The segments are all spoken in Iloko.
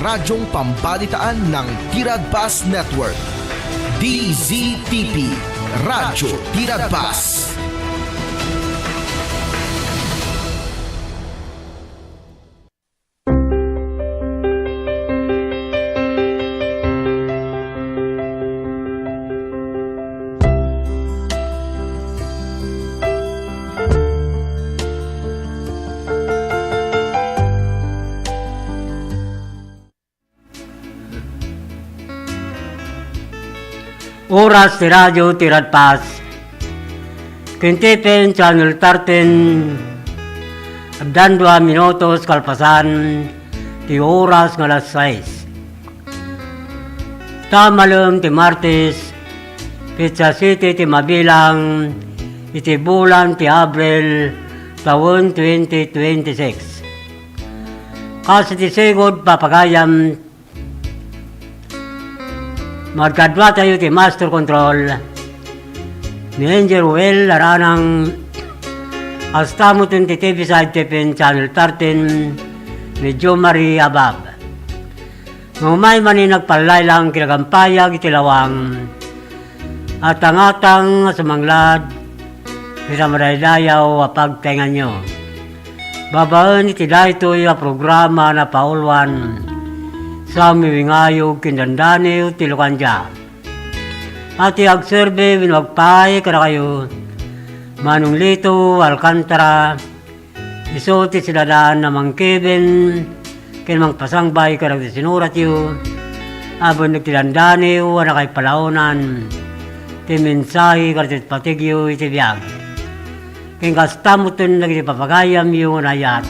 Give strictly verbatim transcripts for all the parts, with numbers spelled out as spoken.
Radyong Pambalitaan ng Tiradpas Network. D Z T P, Radyo Tiradpas. Oras ti radio ti Radpas. Ken ti P N Channel thirteen, addan dua minutos kalpasan ti oras nga alas sais. Ta malem ti Martes, petsa siete ti mabilang iti bulan ti Abril, tawen twenty twenty-six. Kas iti sigud papagayam, magkaduatayo ti Master Control ni Angel Ruel Aranang, kasta met ti T V Side T P N Channel thirteen ni Jo Marie Abab. Nga umay manen nagpallaylang kinagampayag iti lawang, atangatang a sumanglad iti madaydayaw a pagtaenganyo. Babaen iti daytoy a programa, napauluan Sammy Wingayog ken Dandaniw ti Lucandia. A ti agserbi wenno agpaay kadakayo, Manong Lito Alcantara, isu ti sidadan a mangkibin ken mangpasangbay kadagiti sinuratyo a benneg ti Dandaniw a nakaipalaonan ti mensahe kadagiti patigyo iti biag. Ken kasta metten dagiti papagayamyo nga naayat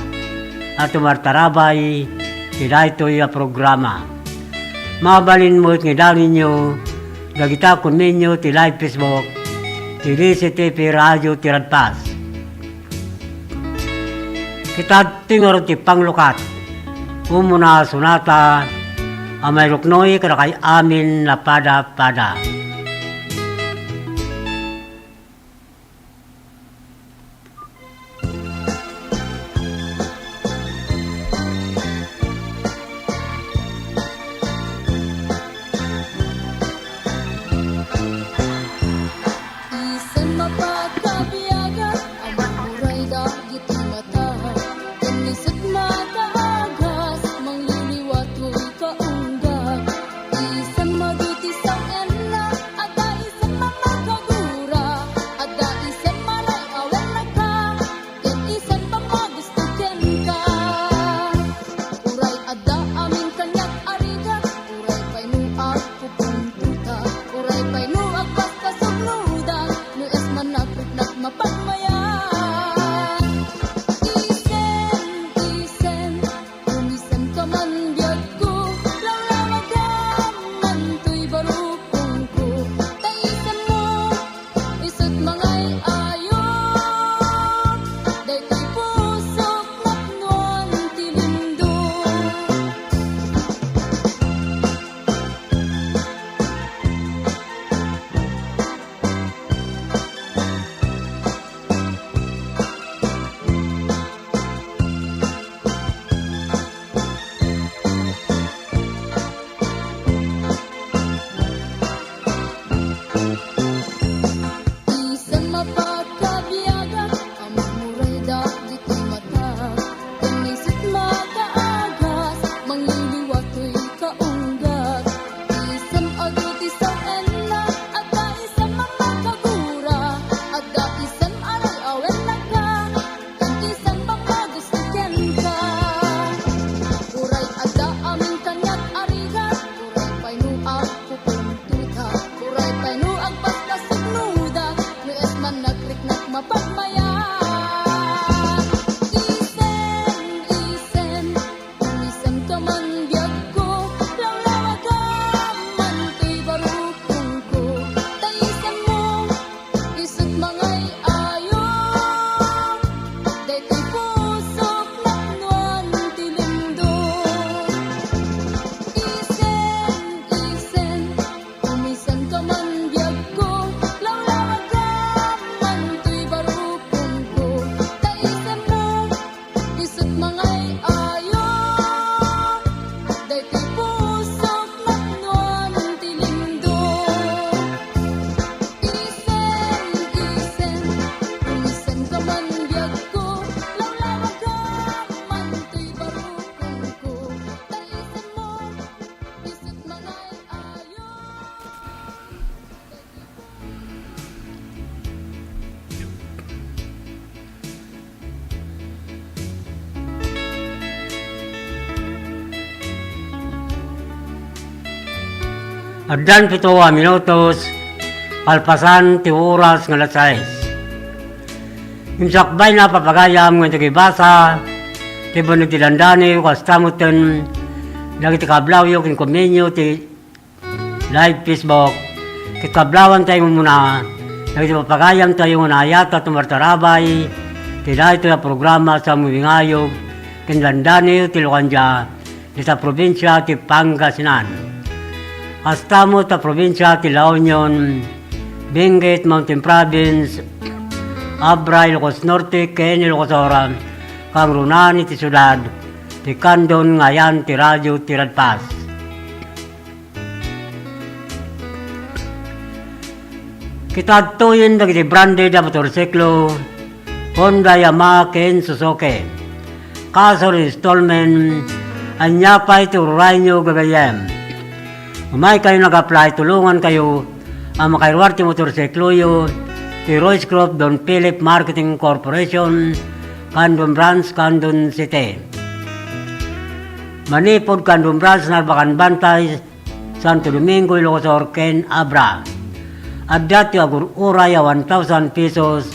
a tumartarabay ti daytoy a programa. Mabalin met nga idanonyo dagita a comment-yo ti live Facebook ti D Z T P Radio Tiradpas. Kitadtoy ngarud ti panglukat, umuna a sonata a mairuknoy kadakay amin a pada-pada. Isu a mapakabiagan, ammom uray dagiti mata, ken isu a makaagas, mangliliwa toy kaunggat. Isu a madagiti sang-enna, Addan pito a minutos, kalpasan ti oras nga alas sais. Imsakbay na papagayam nga intibasa, ti banag ti dandani, kasta metten, dagiti kablawyo, ken komenyo, ti live Facebook, ket kablawan tayo muna, dagiti papagayamtayo nga naayat a tumartarabay, ti daytoy a programa sa mawingayog, ken dandani ti Lukandia, dita probinsia ti Pangasinan. Kasta met ta probinsia ti La Union, Benguet, Mountain Province, Abra, Ilocos Norte, ken Ilocos Sur, kangrunaan iti siudad, ti Candon nga ayan ti Radio Tiradpas. Kita adtoyen dagiti branded a motorsiklo, Honda, Yamaha, ken Suzuki. Kaso installment, ania pay ti urayyo gagayyem? Umay kayo nag-apply, tulongan kayo a makairuar ti motorsikloyo ti Royce Group Don Philip Marketing Corporation, Candon Branch, Candon City. Manipud Candon Branch, Narbacan Bantay, Santo Domingo, Ilocos Sur, ken Abra. Adda ti agur-uray a one thousand pesos,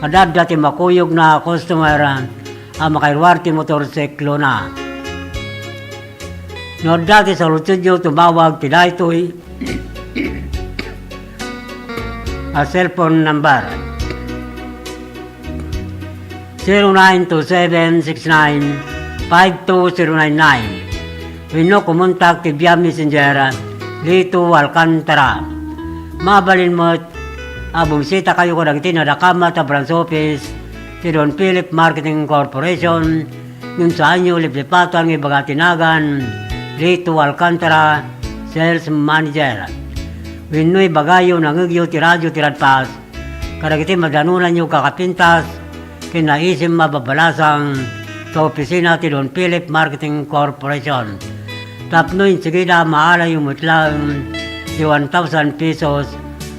kada adda ti makuyogna a customer a makairuar ti motorsiklona. No adda ti saludsodyo, tumawag ti daytoy a cellphone number. Zero nine two seven six nine five two zero nine nine. Wenno kumontak ti via messenger, Lito Alcantara. Mabalin met a bumisitakayo kadagiti nadakamat a branch office ti Don Philip Marketing Corporation, ngem saanyo liplipatan nga ibaga ti nagan, Lito Alcantara, Sales Manager. Wenno ibagayo, nangngegyo ti Radio Tiradpas, kadagiti madanonanyo kakapintas ken naisim a babalasang ta opisina ti Don Philip Marketing Corporation. Tapno insigida, maalayo met laeng ti one thousand pesos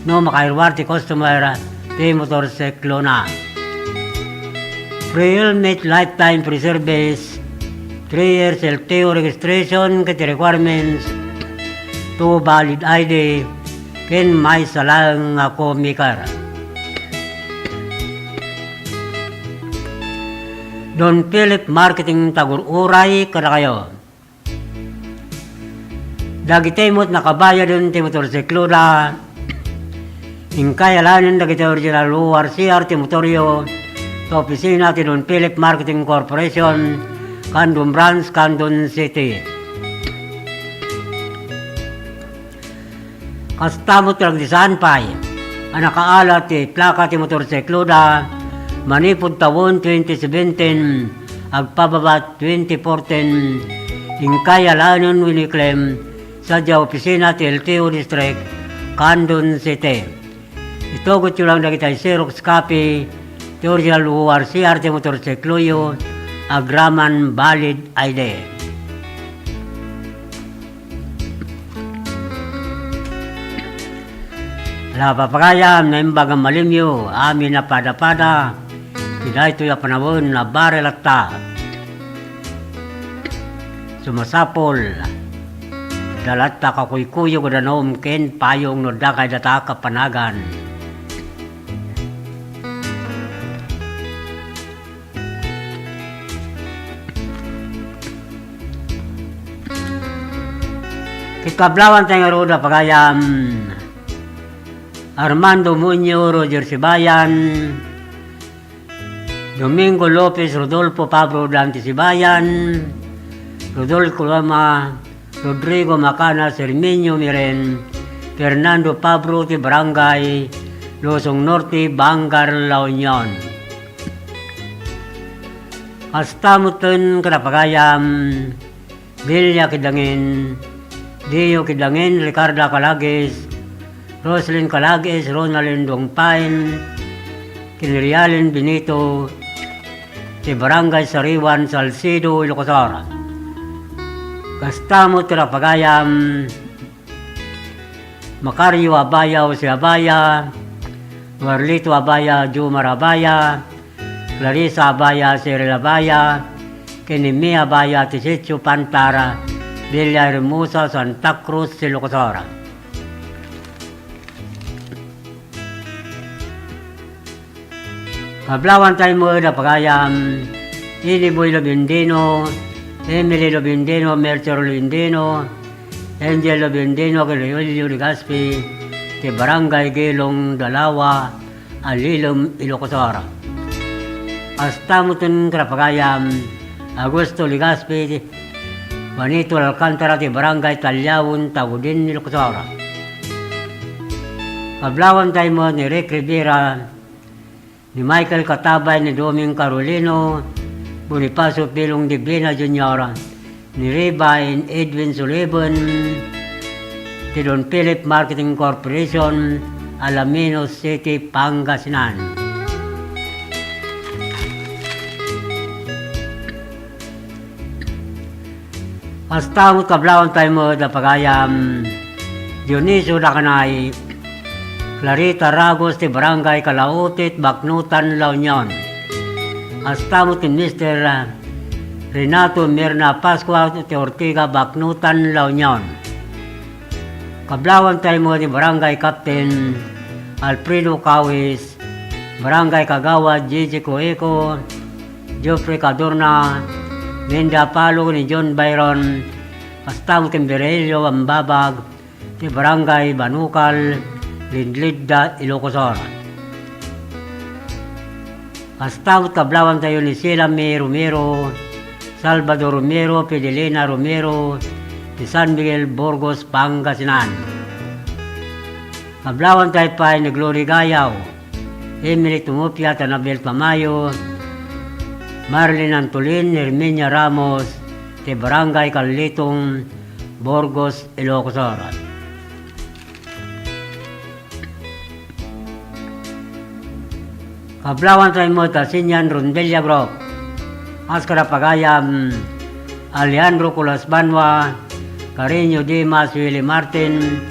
no makairuar ti customer ti motorsiklona. Free helmet, lifetime free service, three years L T O registration ket requirements, two valid I D, ken maysa laeng nga co-maker. Don Philip Marketing, tagur-uray kadakayo. Dagiti met nakabayaden ti motorsikloda, inkay alaenen dagiti original O R C R ti motoryo ta opisina ti Don Philip Marketing Corporation, Candon Branch, Candon City. Kasta met kadagiti saan pay a nakaala ti plaka ti motorsikloda manipud tawen twenty seventeen agpababa twenty fourteen, inkay alaenen wenno iklem sadiay opisina ti L T O District, Candon City. Itugotyo lang dagiti Xerox copy ti original O R C R ti motorsikloyo agraman valid I D. Ala, papagayam, naimbag a malimyo, amin a pada-pada, ti daytoy a panawen a bare latta. Sumasapul, adda latta kakuykuyog a danum ken payong no adda kaydatak a panagan. Ket kablawan tayo ngarud a pagayam, Armando Muñoz, Roger Sibayan, Domingo Lopez, Rodolfo Pabro, Dante Sibayan, Rodolfo Lama, Rodrigo Macana, Serminio Miren, Fernando Pabro ti Barangay Luzon Norte, Vanguard, La Union. Kasta metten kada pagayam, Delia Kidangin, Dio Kidangin, Ricarda Calagis, Roslyn Calagis, Ronaldin Dongpain, ken Rialin Benito, ti Barangay Sariwan, Salcedo, Ilocos Sur. Kasta met ti pagayam, Macario Abaya, Jose Abaya, Warlito Abaya, Jomar Abaya, Clarissa Abaya, Cyril Abaya, ken Emmy Abaya ti Sitio Pantara, Villa Hermosa, Santa Cruz, Ilocos Sur. Kablawantay met a pagayam, Ini Boy Lobendino, Emily Lobendino, Melchor Lobendino, Angel Lobendino, ken Julio Legaspi, ti Barangay Gelong Dalawa, Alilem, Ilocos Sur. Kasta met ken a pagayam, Augusto Legaspi, Juanito Alcantara ti Barangay Taliaon, Taudin, Ilocos Sur. Kablawantay met ni Rick Rivera, ni Michael Katabay, ni Doming Carolino, Bonifacio Pilong Divina Junior, ni Ribain Edwin Sullivan, ti Don Philip Marketing Corporation, Alaminos City, Pangasinan. Kasta met kablawantay met a pagayam, Dionisio Lacanay, Clarita Ragos ti Barangay Calautit, Baknotan, La Union. Kasta met ni Mister Renato Mirna Pascua ti Ortiga, Baknotan, La Union. Kablawantay met ni Barangay Captain Alfredo Cawis, Barangay Kagawad Gigi Coeco, Geoffrey Cadorna, Minda Palo ni John Byron, kasta met ken Virgilio Ambabag, ti Barangay Banukal, Lindlidda, Ilocos Sur. Kasta met kablawantay ni Silami Romero, Salvador Romero, Fidelina Romero, ti San Miguel, Burgos, Pangasinan. Kablawantay pay ni Glory Gayaw, Emily Tumupia, Tanabel Tamayo, Marlene Antolin, Herminia Ramos, ti Barangay Carletong, Burgos, Ilocos Sur. Kablawantay met a senior Rondelia Group. Kasta a pagayam, Alejandro Colas Banua, Carreño Dimas, Willie Martin,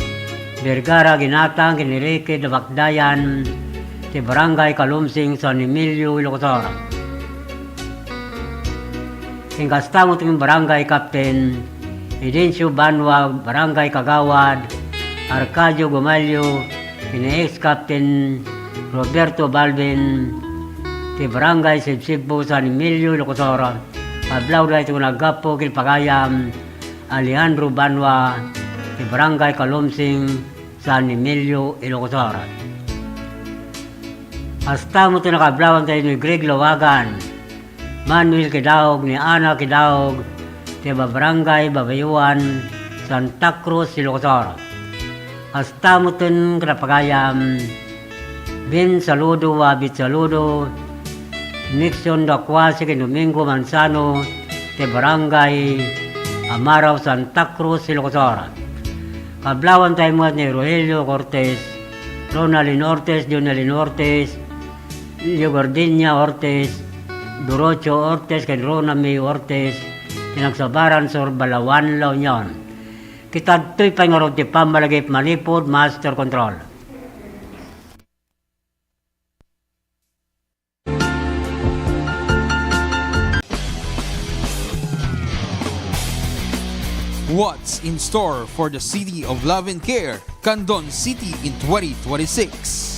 Vergara Ginatang, ken Enrique Dabakdayan, ti Barangay Calumsing, San Emilio, Ilocos Sur. Ken kasta met ken Barangay Captain Edencio Banua, Barangay Kagawad Arcadio Gumalio, ken ex-Captain Roberto Balbin, ti Barangay Sibsibbo, San Emilio, Ilocos Sur. Kablawda iti naggapu ken pagayam, Alejandro Banua, ti Barangay Calumsing, San Emilio, Ilocos Sur. Kasta met ti nakablawantay ni Greg Lawagan, Manuel Kidaog, ni Ana Kidaog, ti Barangay Babayuan, Santa Cruz, Ilocos Sur. Kasta met ti nakablawantay, Ben Saludo, Wabit Saludo, Nixon Dacuase, ken Domingo Manzano, ti Barangay Amarao, Santa Cruz, Ilocos Sur. Kablawantay met ni Rogelio Cortez, Ronaldin Ortiz, Jonaldin Ortiz, Leo Gardenia Ortiz, Dorocho Ortiz, ken Rona May Ortiz, ti nagsabaran, Sur Balawan, La Union. Ket adtoy pay ngarud ti pammalagip manipud Master Control. What's in store for the City of Love and Care, Candon City, in twenty twenty-six?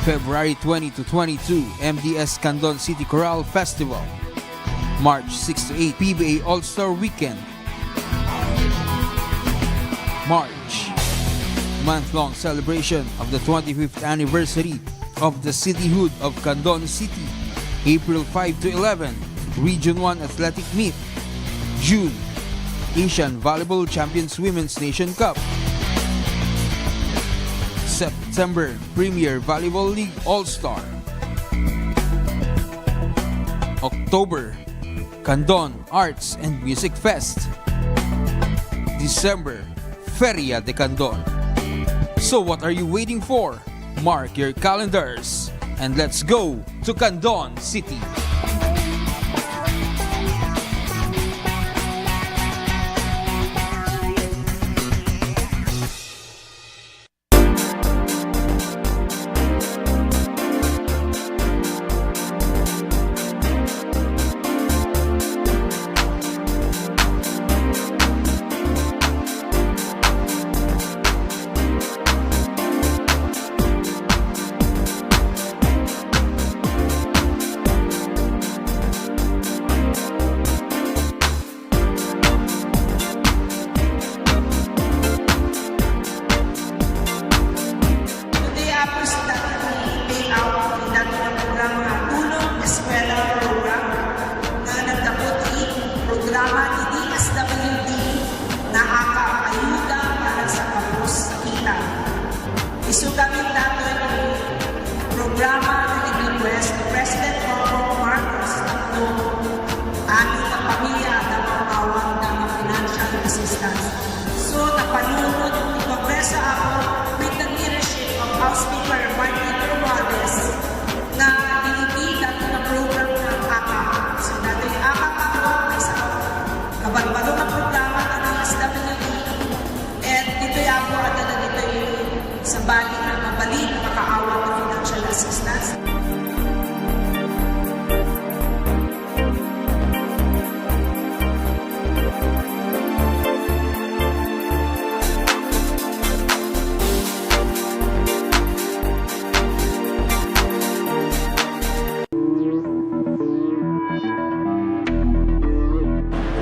February twenty to twenty-two, M D S Candon City Chorale Festival. March six to eight, P B A All-Star Weekend. March, month-long celebration of the twenty-fifth anniversary of the cityhood of Candon City. April five to eleven, Region one Athletic Meet. June, Asian Volleyball Champions Women's Nation Cup. September, Premier Volleyball League All-Star. October, Candon Arts and Music Fest. December, Feria de Candon. So what are you waiting for? Mark your calendars and let's go to Candon City.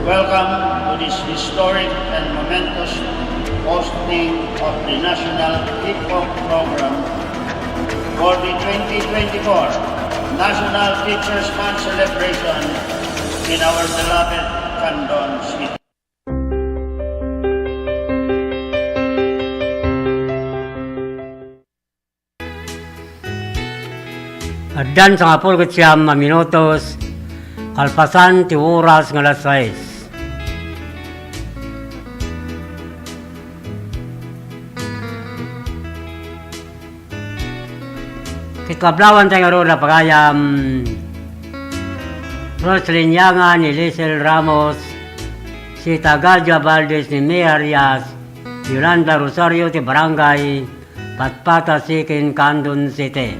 Welcome to this historic and momentous posting of the National Hip Hop Program for the twenty twenty-four National Teachers' Month celebration in our beloved Candon City. Addan sangapulo ket siam a minutos kalpasan ti oras nga alas sais. Ket kablawanta ngarud a pagayam, Roslyn Yanga ni Lisel Ramos, Sita Gadia Valdez ni May Arias, Yolanda Rosario ti Barangay Patpata Sikin, Candon City.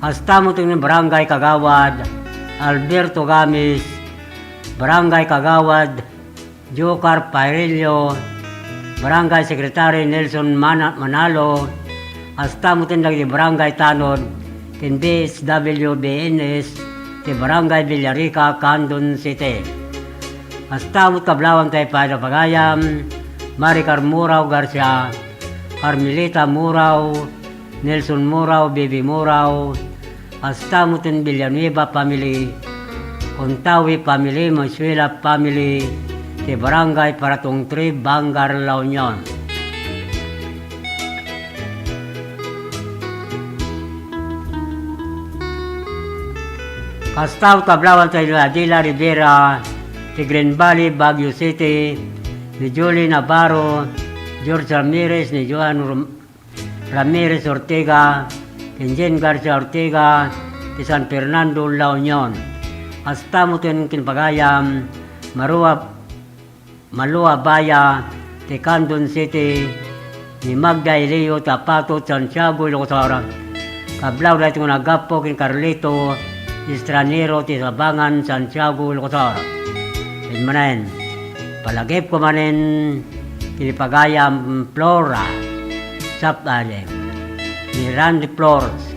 Kasta met ti Barangay Kagawad Alberto Gamis, Barangay Kagawad Jocar Parillo, Barangay Secretary Nelson Mana-, Manalo, kasta met dagiti Barangay Tanod ken B S W B N S ti Barangay Villarica, Candon City. Kasta met kablawanta pay a pagayam, Maricar Murao Garcia, Carmelita Murao, Nelson Murao, Bibi Murao, kasta met ti Villanueva family, Contawi family, Monsuela family, ti Barangay Paratong three, Bangar, La Union. Kasta met kablawanta ni Adela Rivera, ti Green Valley, Baguio City, ni Julie Navarro, George Ramirez, ni Joan Rom-, Ramirez Ortega, ken Jen Garcia Ortega, ti San Fernando, La Union. Kasta met ti pagayam, Marua, Malua Baya, ti Candon City, ni Magda Elio, ti Apatot, Santiago, Ilocos Sur. Kablawda iti nagapu ken Carlito Estranero, ti Sabangan, Santiago, Ilocos Sur. Ken manen, palagipko manen, iti pagayam Flora, Sap-, ah, ni Randy Flores,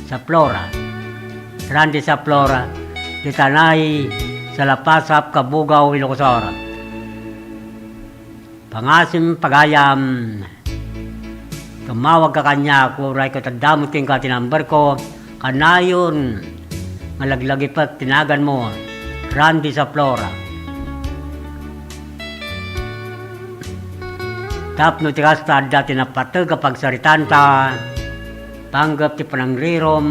Saplora. Randy Saplora, ti Tanay, Salapasap, Cabugao, Ilocos Sur. Pangasim pagayam, tumawagka kaniak, uray ket adda met kenka ti numberko, kanayon nga laglagipek ti naganmo, Randy Saplora. Tapno ti kasta, adda ti napateg a pagsaritaanta, panggep ti panangrirom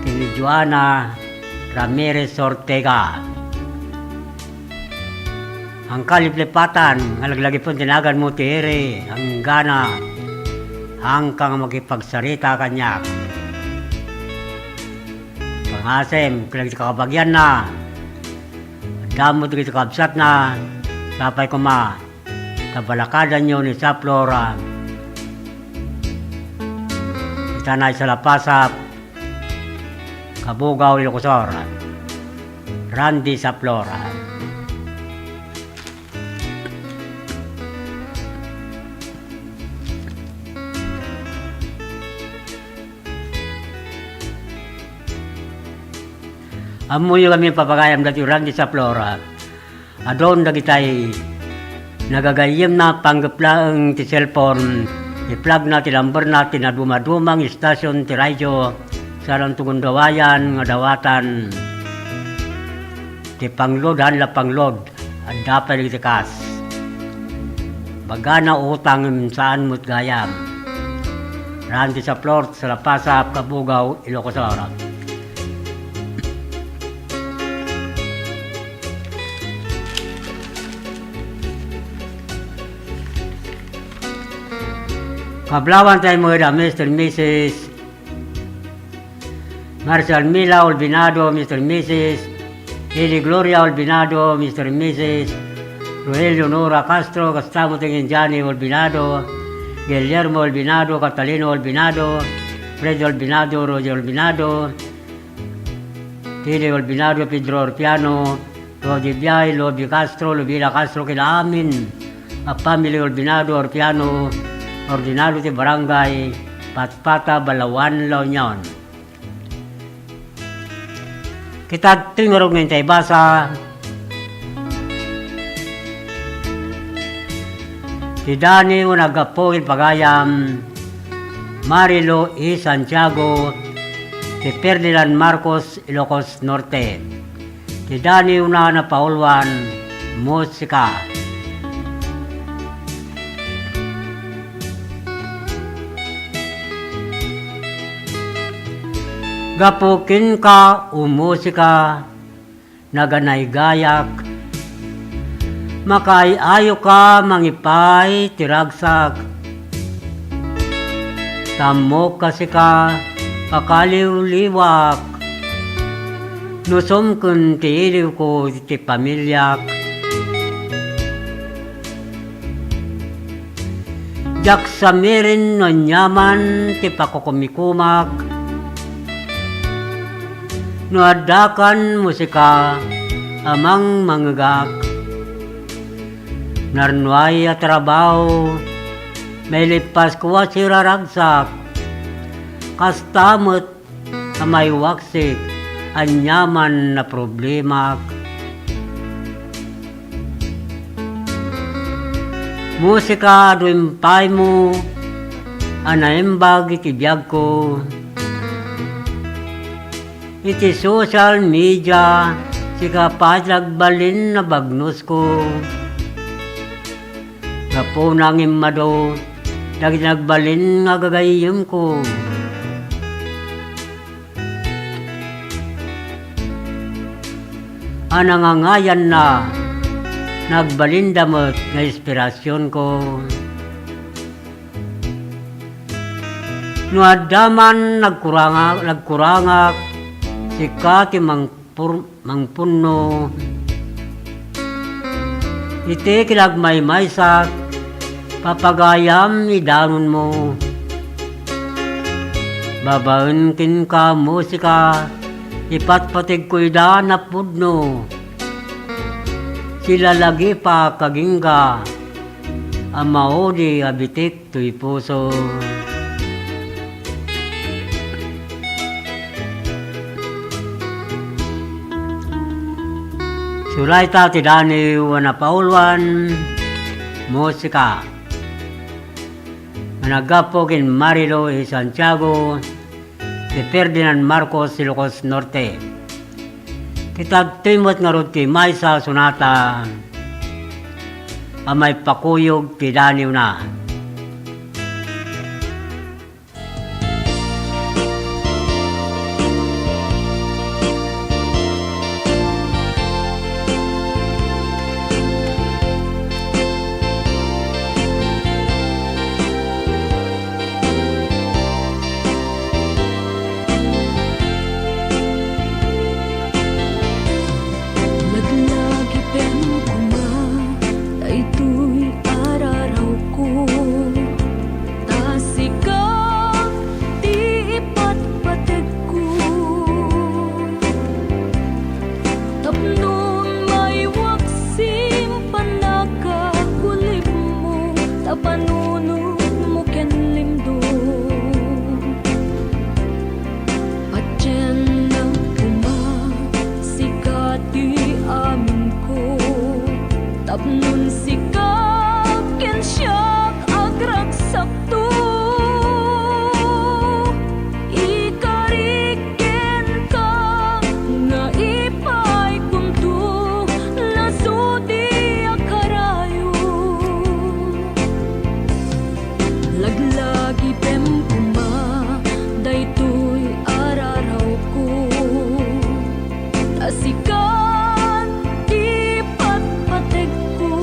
ken ni Joanna Ramirez Ortega. Angka liplipatan nga laglagipen ti naganmo ti iri, anggana, angka nga makipagsarita kaniak. Pangasim, ken dagiti kakabagianna, adda met dagiti kabsatna, sapay koma, ta balakadanyo ni Saplora, ti Tanay, Salapasap, Cabugao, Ilocos Sur, Randy Saplora. Ammoyo ngamin, papagayam, daytoy Randy Saplora. Adun dagitay nagagayyemna, panggep laeng ti cellphone, iplagna ti lamberna ti nadumaduma nga istasion ti radio, saan a tugundawayan nga dawatan ti pangload, haan la pangload. Adda pay dagiti kas. Bagana utang ngem saan met gayam. Randy Saplora, Salapasap, Cabugao, Ilocos Sur. Kablawanta met a Mister Missus Marcial Mila Olbinado, Mister Missus Lily Gloria Olbinado, Mister Missus Rogelio Nora Castro, kasta met ken Johnny Olbinado, Guillermo Olbinado, Catalino Olbinado, Fred Olbinado, Roger Olbinado, Tilly Olbinado, Pedro Orpiano, Rodi Biay, Lobi Castro, Lubila Castro, ken amin a family Olbinado, Orpiano, Ordinado ti Barangay Patpata, Balaoan, La Union. Ket adtoy ngarud nga intay basa, Ti daniw a naggapu iti pagayam, Marilo E. Santiago, ti Ferdinand Marcos, Ilocos Norte. Ti daniwna a napauluan, musika. Gapu kenka, o musika, naganaygayak. Makaay-ayoka mangipay ti ragsak. Tammok a sika, pakaliwliwaak. Nusum ken ti iliwko iti pamiliak. Diak samiren no aniaman ti pakukumikumak. No addakan, musika, a mangmangegak. Narnuay a trabaho, mailippasko a siraragsak. Kasta met a maiwaksik aniaman a problemak. Musika, adu impaymo a naimbag iti biagko. Iti social media, sika pay ti nagbalin a bagnosko. Gapuna nga immadu dagiti nagbalin nga gagayyemko. A nangangayanna, nagbalinda met nga inspirasionko. No adda man nagkuranga-, nagkurangak, sika ti mangpur-, mangpunno. Iti kinagmaymaysak, papagayam idanonmo. Babaen kenka, musika, ipatpategko ida napudno. Silalagipak agingga a maudi a bitik toy puso. Surayta ti daniw a napauluan, musika. Nga naggapu ken Marilo E. Santiago, ti Ferdinand Marcos, Ilocos Norte. Ket adtoy met ngarud ti maysa a sonata a maipakuyog ti daniwna. Laglagipen koma daytoy a rarawko, ta sika ti ipatpategko. Tapno maiwaksim pannakakulipmo, ta panunotmo ken limdom. Patiennak koma, sika ti aminko, tapnon sika ken siak agragsakto. Ikarik kenka nga ipaykonto, nasudi a karayo. Laglagipem koma daytoy a rarawko, ta sikan ti patpategko.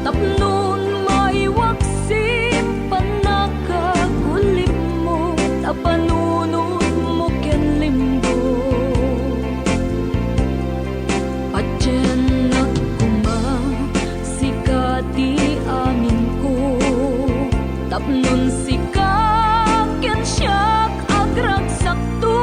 Tapnon maiwaksim pannakakulipmo, ta panunotmo ken limdom. Patiennak koma, sika ti aminko, tapnon sika ken siak agragsakto.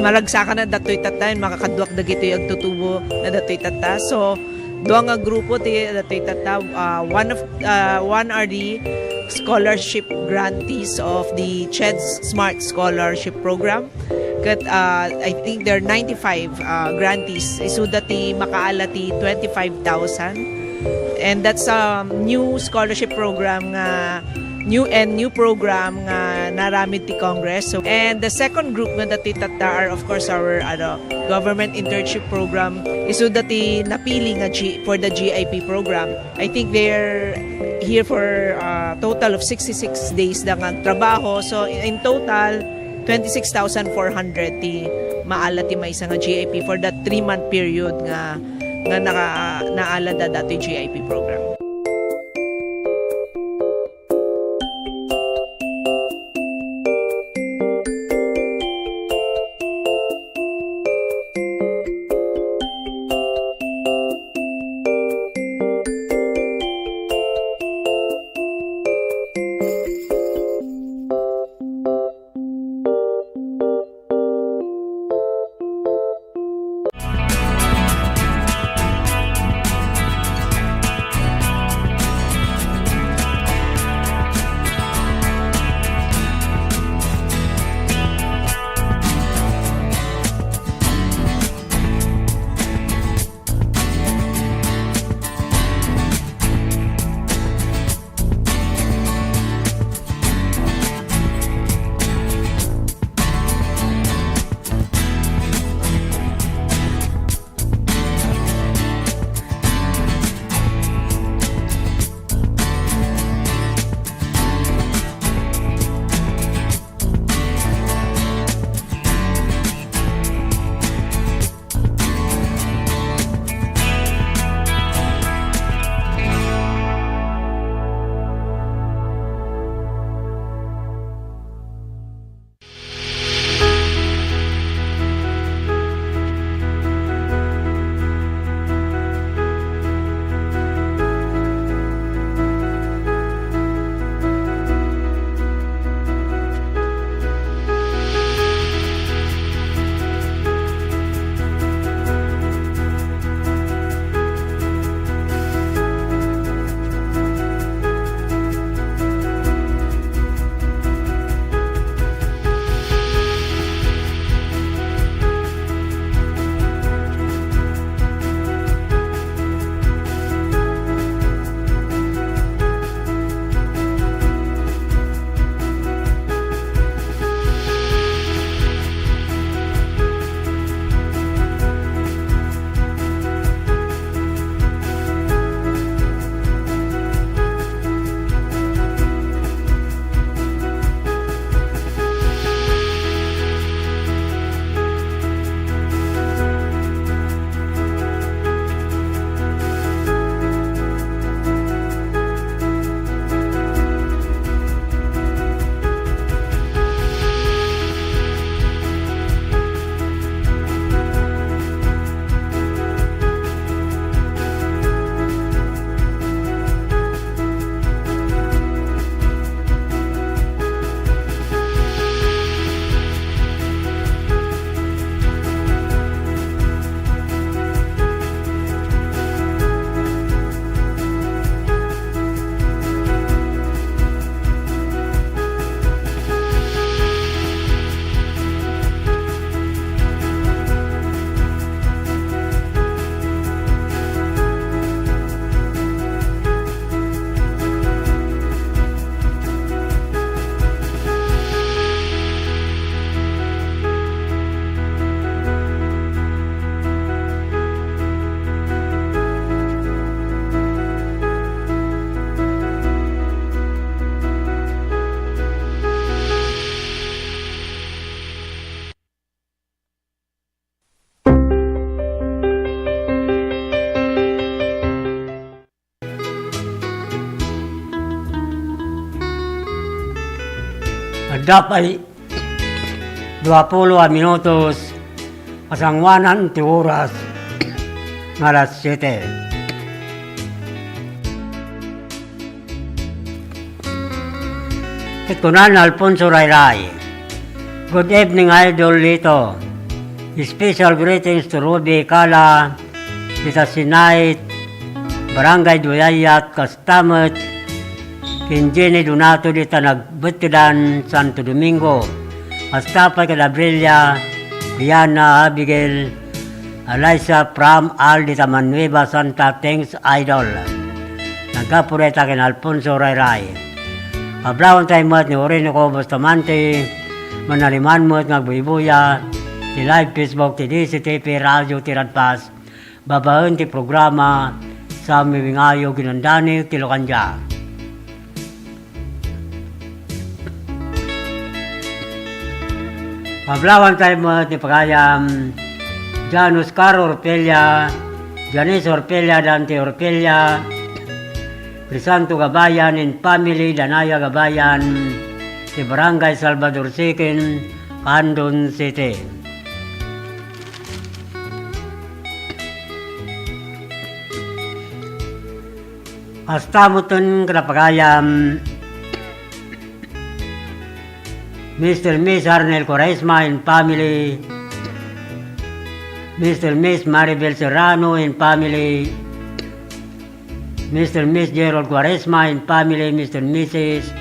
Maragsakan na datoy tatta, makakaduak dagitoy agtutubo na datoy tatta. So, dua nga grupo ti datoy tatta. Uh, one of uh, one are the scholarship grantees of the CHED Smart Scholarship Program. Ket, uh, I think there are ninety-five uh, grantees. Isuda ti makaala ti twenty-five thousand. And that's a new scholarship program nga new and new program nga naramid ti Congress. So, and the second group nga dati tatta are, of course, our ano, government internship program. Isuda ti napili nga G, for the G I P program. I think they're here for a total of sixty-six days da nga trabaho. So, in total, twenty-six thousand four hundred ti maala ti maysa nga G I P for that three-month period nga, nga naka, naala da datoy G I P program. Adda pay duapulo a minutos a sanguanan ti oras nga alas siete. Ket kuna ni Alfonso Rayray, "Good evening, Idol Lito. Special greetings to Ruby Cala, dita Sinait, Barangay Duayayat, kasta met ken Jenny Donato dita Nagbettedan, Santo Domingo. Kasta pay kada Abrilia, Diana, Abigail, Eliza from Al dita Manueva, Santa. Thanks, Idol. Naggapu dayta ken Alfonso Rayray. Kablawanta met ni Orinoco Bustamante, manaliman met nga agbuybuya ti live Facebook ti D C T P Radio ti Radpas, babaen ti programa Sa Miwingayo Ginandanek ti Lokandia. Kablawanta met ni pagayam Jan Oscar Orpelia, Janice Orpelia, Dante Orpelia, Crisanto Gabayan and family, Danaya Gabayan, ti Barangay Salvador Second, Candon City. Kasta metten kada pagayam Mister Miss Arnel Cuaresma and family, Mister Miss Maribel Serrano and family, Mister Miss Gerald Cuaresma and family, Mister Missus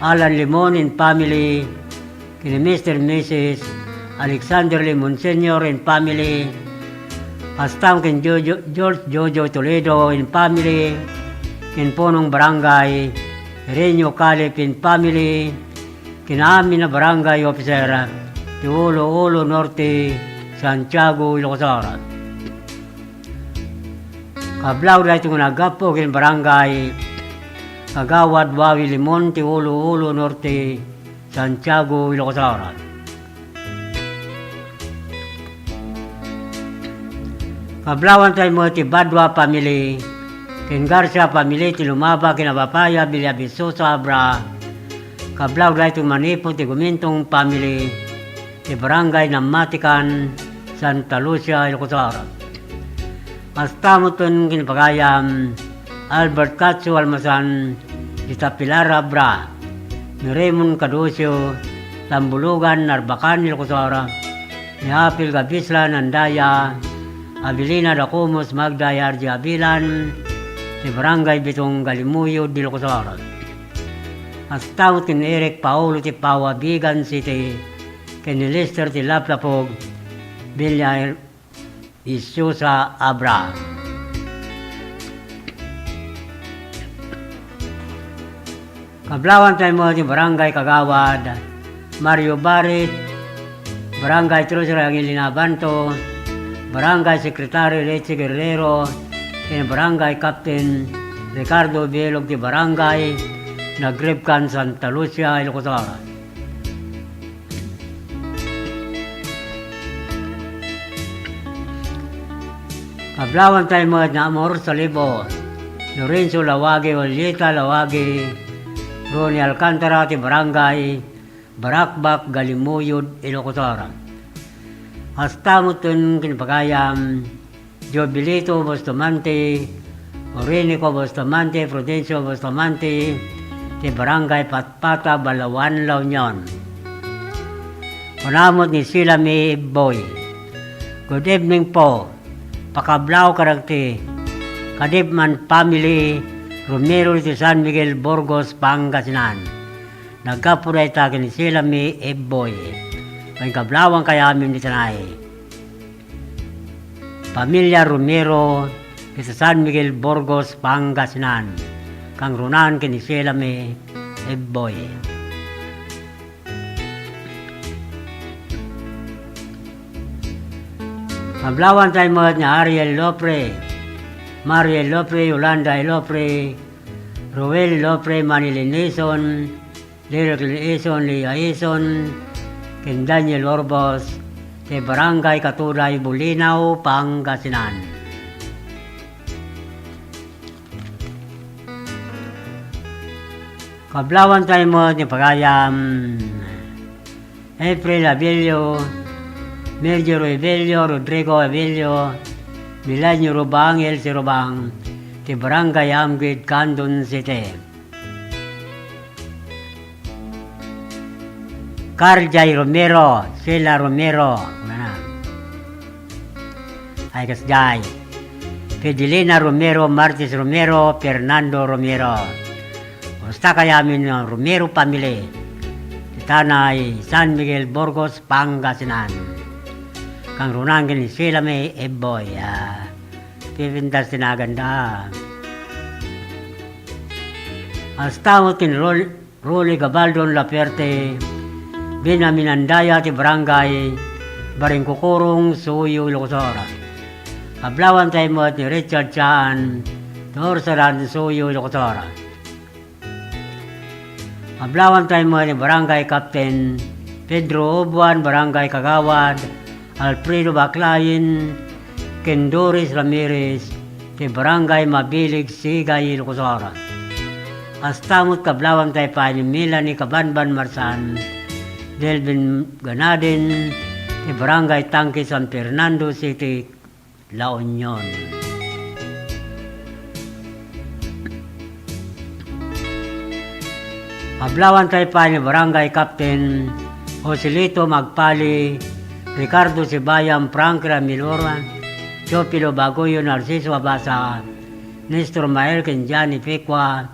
Alan Limon and family, ken ni Mister Missus Alexander Limon Senior and family, kasta ken Jojo, George Jojo Toledo and family, ken punong barangay Renyo Calip and family, ken amin a barangay officer ti Ulo-Ulo Norte, Santiago, Ilocos Sur. Kablaw daytoy nga naggapu ken barangay Kagawad Wawi Limon ti Ulo-Ulo Norte, Santiago, Ilocos Sur. Kablawanta met ti Badua family ken Garcia family ti Lumaba ken Abapaya, Villa Vistosa, Abra. Kablaw daytoy manipud ti Gumintong family ti Barangay Namatican, Santa Lucia, Ilocos Sur. Kasta metten ken pagayam Albert Katsu Almasan, dita Pilar, Abra, ni Raymond Caducio, Tambulugan, Narbacan, Ilocos Sur, ni Apil Gabislan, Andaya, Abilina Dacumus, Magda, Arji Abilan, ti Barangay Bitong, Galimuyod, Ilocos Sur. Kasta metten Eric Paolo ti Paua, Vigan City, ken ni Lester ti Laplapog, Villa Vistosa, Abra. Kablawanta met ti Barangay Kagawad Mario Barit, Barangay Treasurer Angelina Abanto, Barangay Secretary Richie Guerrero, ken Barangay Captain Ricardo Bielog ti Barangay Nagribkan, Santa Lucia, Ilocos Sur. Kablawanta met ni Amor Salibo, Lorenzo Lawagi, Julieta Lawagi, Ronnie Alcantara ti Barangay Barakbak, Galimuyod, Ilocos Sur. Kasta metten ken pagayam Jobilito Bustamante, Orinico Bustamante, Prudencio Bustamante, ti Barangay Patpata, Balaoan, La Union. Kuna met ni Silami Ibboy, "Good evening po. Pakablaw kadagiti Kadipman family, Romero ti San Miguel, Burgos, Pangasinan." Naggapu dayta ken ni Silami Ibboy. Ken kablawankayo amin dita nay. Pamilya Romero, iti San Miguel, Burgos, Pangasinan. Kangrunaan ken ni Silami Ibboy. Kablawanta met ni Ariel Lopre, Mariel Lopre, Yolanda Lopre, Roel Lopre, Manilin Ison, Liriclin Ison, Lia Ison, ken Daniel Orbos, ti Barangay Katuday, Bulinaw, Pangasinan. Kablawanta met ni pagayam April Abilio, Mergero Abilio, Rodrigo Abilio, Milenio Rubang, Elsie Rubang, ti Barangay Amgid, Candon City. Carl Jai Romero, Sheila Romero, kunana. Ay kasdiay, Fidelina Romero, Martis Romero, Fernando Romero. Kumusta kayo amin nga Romero family? Ti tanay San Miguel, Burgos, Pangasinan. Kangrunan ken ni Sheila May Eboy, ah, pipintas ti naganda. Kasta met ken Rol-, Rolly Gabaldon Lapierte, Benjamin Andaya ti Barangay Baringkukurong, Suyo, Ilocos Sur. Kablawantay met ni Richard Chan, ti Ursaran, Suyo, Ilocos Sur. Kablawantay met ni Barangay Captain Pedro Obuan, Barangay Kagawad Alfredo Baclain, ken Doris Ramirez, ti Barangay Mabilig, Sigay, Ilocos Sur. Kasta met kablawantay pay ni Melanie Kabanban Marsan, Delvin Ganadin, ti Barangay Tangke, San Fernando City, La Union. Kablawantay pay ni Barangay Captain Joselito Magpali, Ricardo Sibayam, Frank Ramilor, Teofilo Bagoyo, Narciso Abasa, Nestor Mael, ken Johnny Pecua,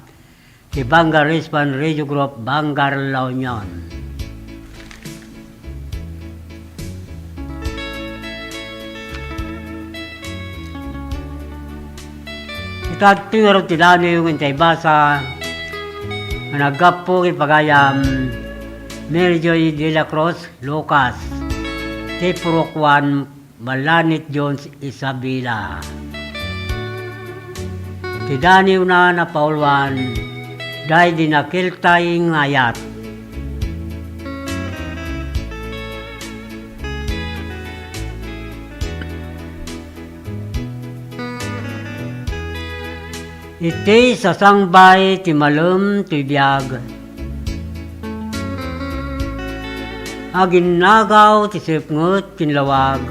ti Bangar Response Radio Group, Bangar, La Union. Ita ditoy ngarud ti daniw nga intay basa nga naggapu iti pagayam Mary Joy de la Cruz Lucas, ti purok one, Malanit Jones Isabela. Ti daniwna a napauluan, daydi nakeltay nga ayat. Iti sasangbay ti malem ti biag, aginnagaw ti sipnget ken lawag.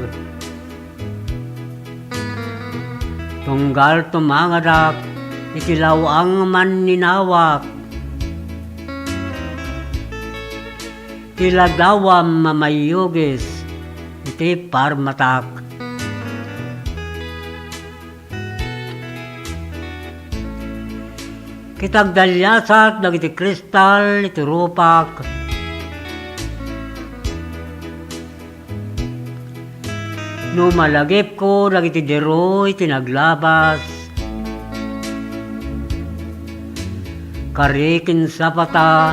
Tunggal tumangadak iti law-ang manninawak, ti ladawam a maiyugis iti parmatak. Ket agdaliasat dagiti kristal iti rupak. No malagipko dagiti diruy ti naglabas, kari ken sapata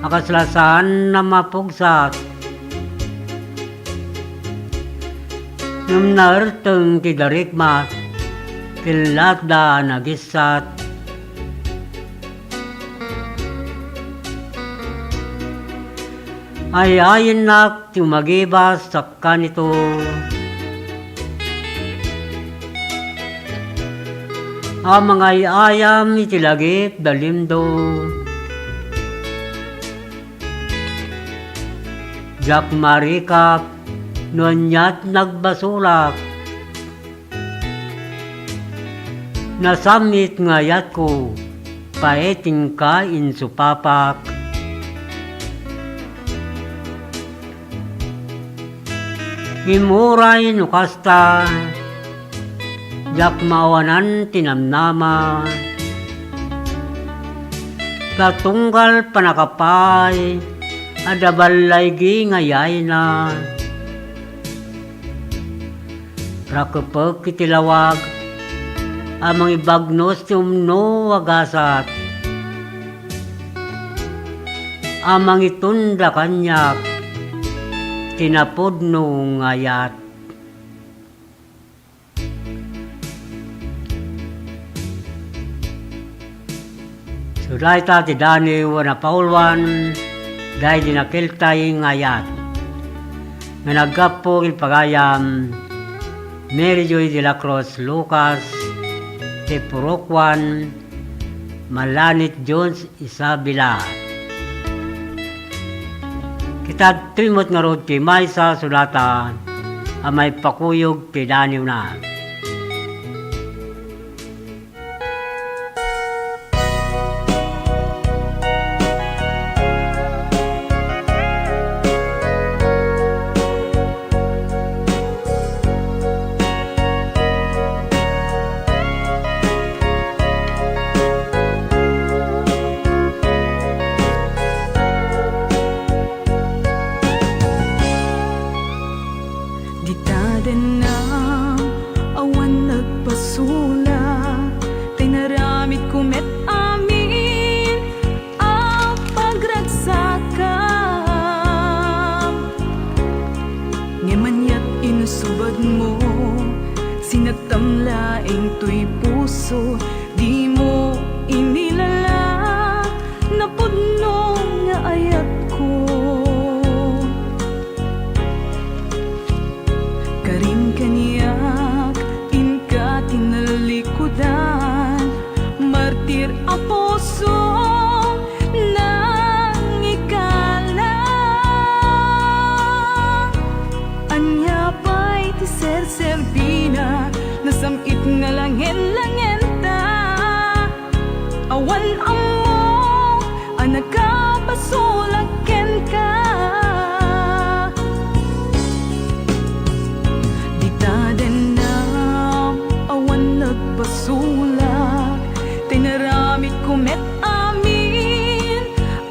a kasla saan a mapugsat. Ngem naerteng ti darikmat, ken latda a nagissat. Ay-ayennak ti umagibas sakkanito a mangay-ayam iti lagip da Lindo. Diak marikap no aniat nagbasolak. Nasammit nga ayatko, paetingka insupapak. Ngem uray no kasta, diak maawanan ti namnama. Ta tunggal pannakapaay, adda ballaygi nga yayna. Rakepek iti lawag a mangibagnos ti umno a gasat, a mangitunda kaniak ti napudno nga ayat. So, dayta ti daniw a napauluan, daydi nakeltay nga ayat nga naggapu iti pagayam Mary Joy de la Cruz Lucas, ti purok one, Malanit Jones Isabela. Ket adtoy met ngarud ti maysa a sulata a maipakuyog ti daniwna. toy puso, dimo inilala, napudno nga ayatko. Karin kaniak, inka ti nalikudan, martir a puso, nangikala. Ania pay ti serserbina, nasam-it nga langen-langenta. Awan ammo a nakabasolak kenka. Dita dennam, awan nagbasolak, tinaramidko met amin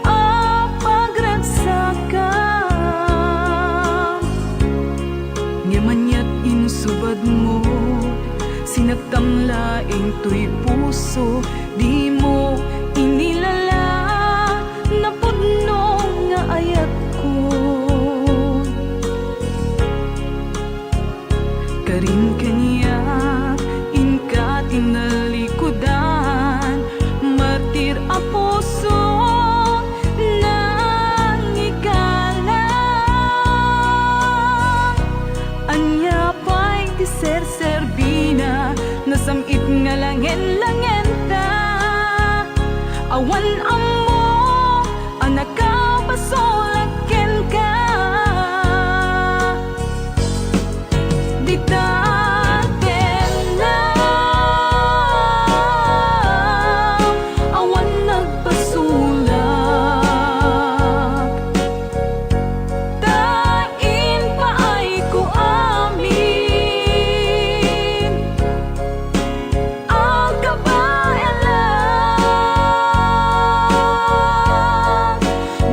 a pagragsakam. Ngem aniat insubadmo, sinaktam laeng toy puso, dimo inilala, napudno nga ayatko. Karin kaniak, inka ti nalikudan, martir a puso, nangikala. Ania pay ti serserbina, nasam-it nga langen-langenta. Awan ammo a nakabasolak kenka. Dita dennam, awan nagbasolak, ta impaayko amin a kabaelan.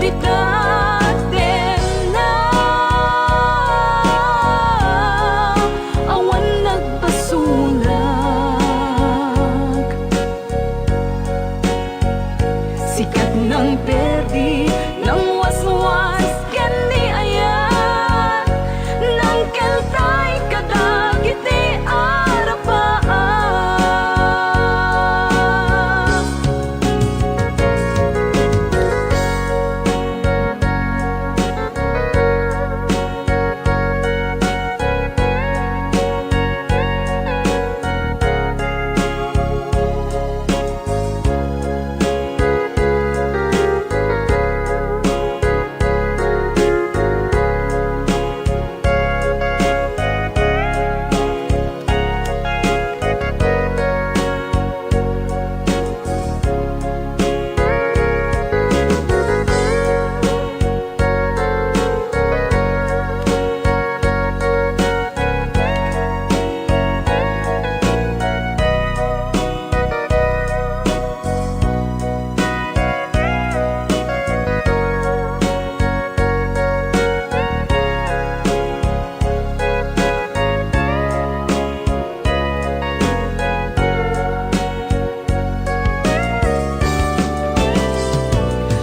Dita dennam, awan nagbasolak. Sikat nang perdi, nang waswas ken ni ayat, nang keltay kadagiti arapaak.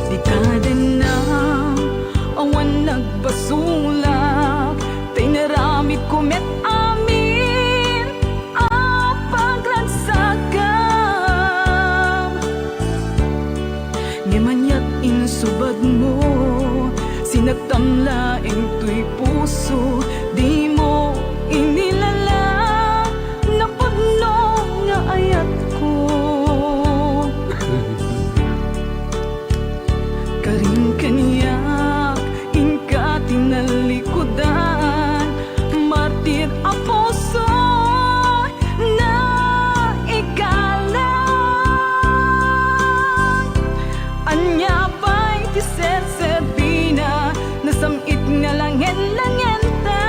Dita dennam, awan nagbasolak, ta inaramidko met amin a pagragsakam. Ngem aniat insubadmo, sinaktam laeng toy puso, dimo inilala, napudno nga ayatko. Karin kaniak, inka ti nalikudan, martir a puso, naikalang. Ania pay ti serserbina, nasam-it nga langen-langenta.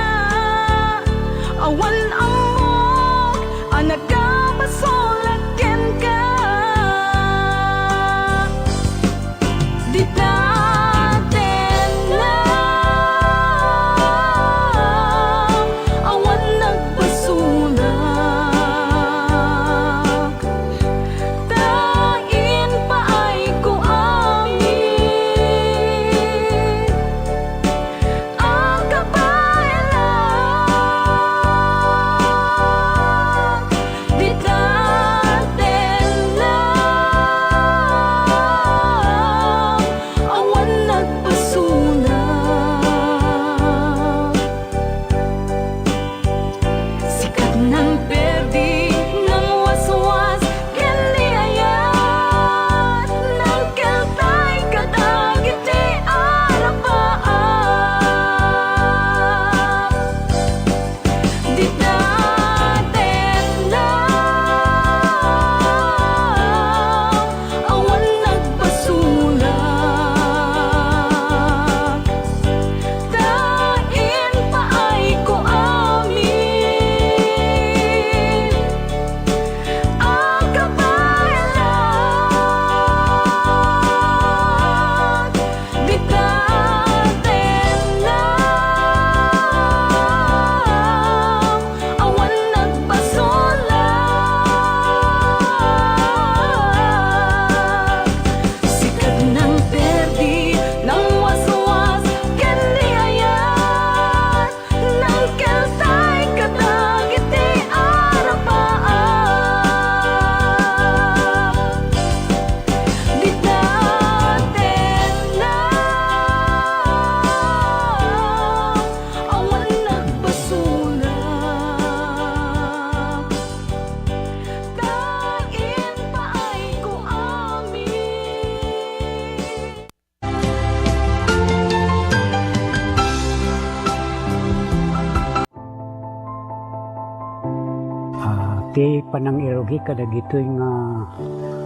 Ti panangirugi kadagitoy nga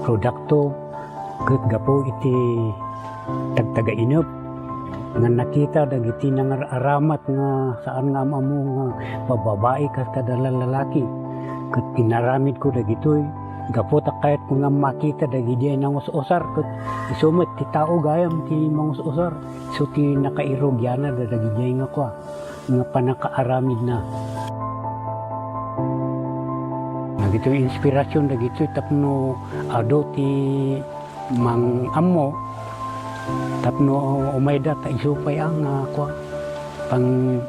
produkto ket gapu iti tagtagainep nga nakita dagiti nangar-aramat nga saan nga am-ammo nga babbabai kas kada lalaki. Ket inaramidko dagitoy gapu ta kayatko nga makita dagidiay nangus-usar ket isu met ti tao gayam ti mangus-usar. Isu ti nakairugianna dagiti nga kua, nga pannakaaramidna. Dagitoy inspirasyon dagitoy tapno adu ti mang-ammo, tapno umayda ta isu pay a nga kua, pangsapulan.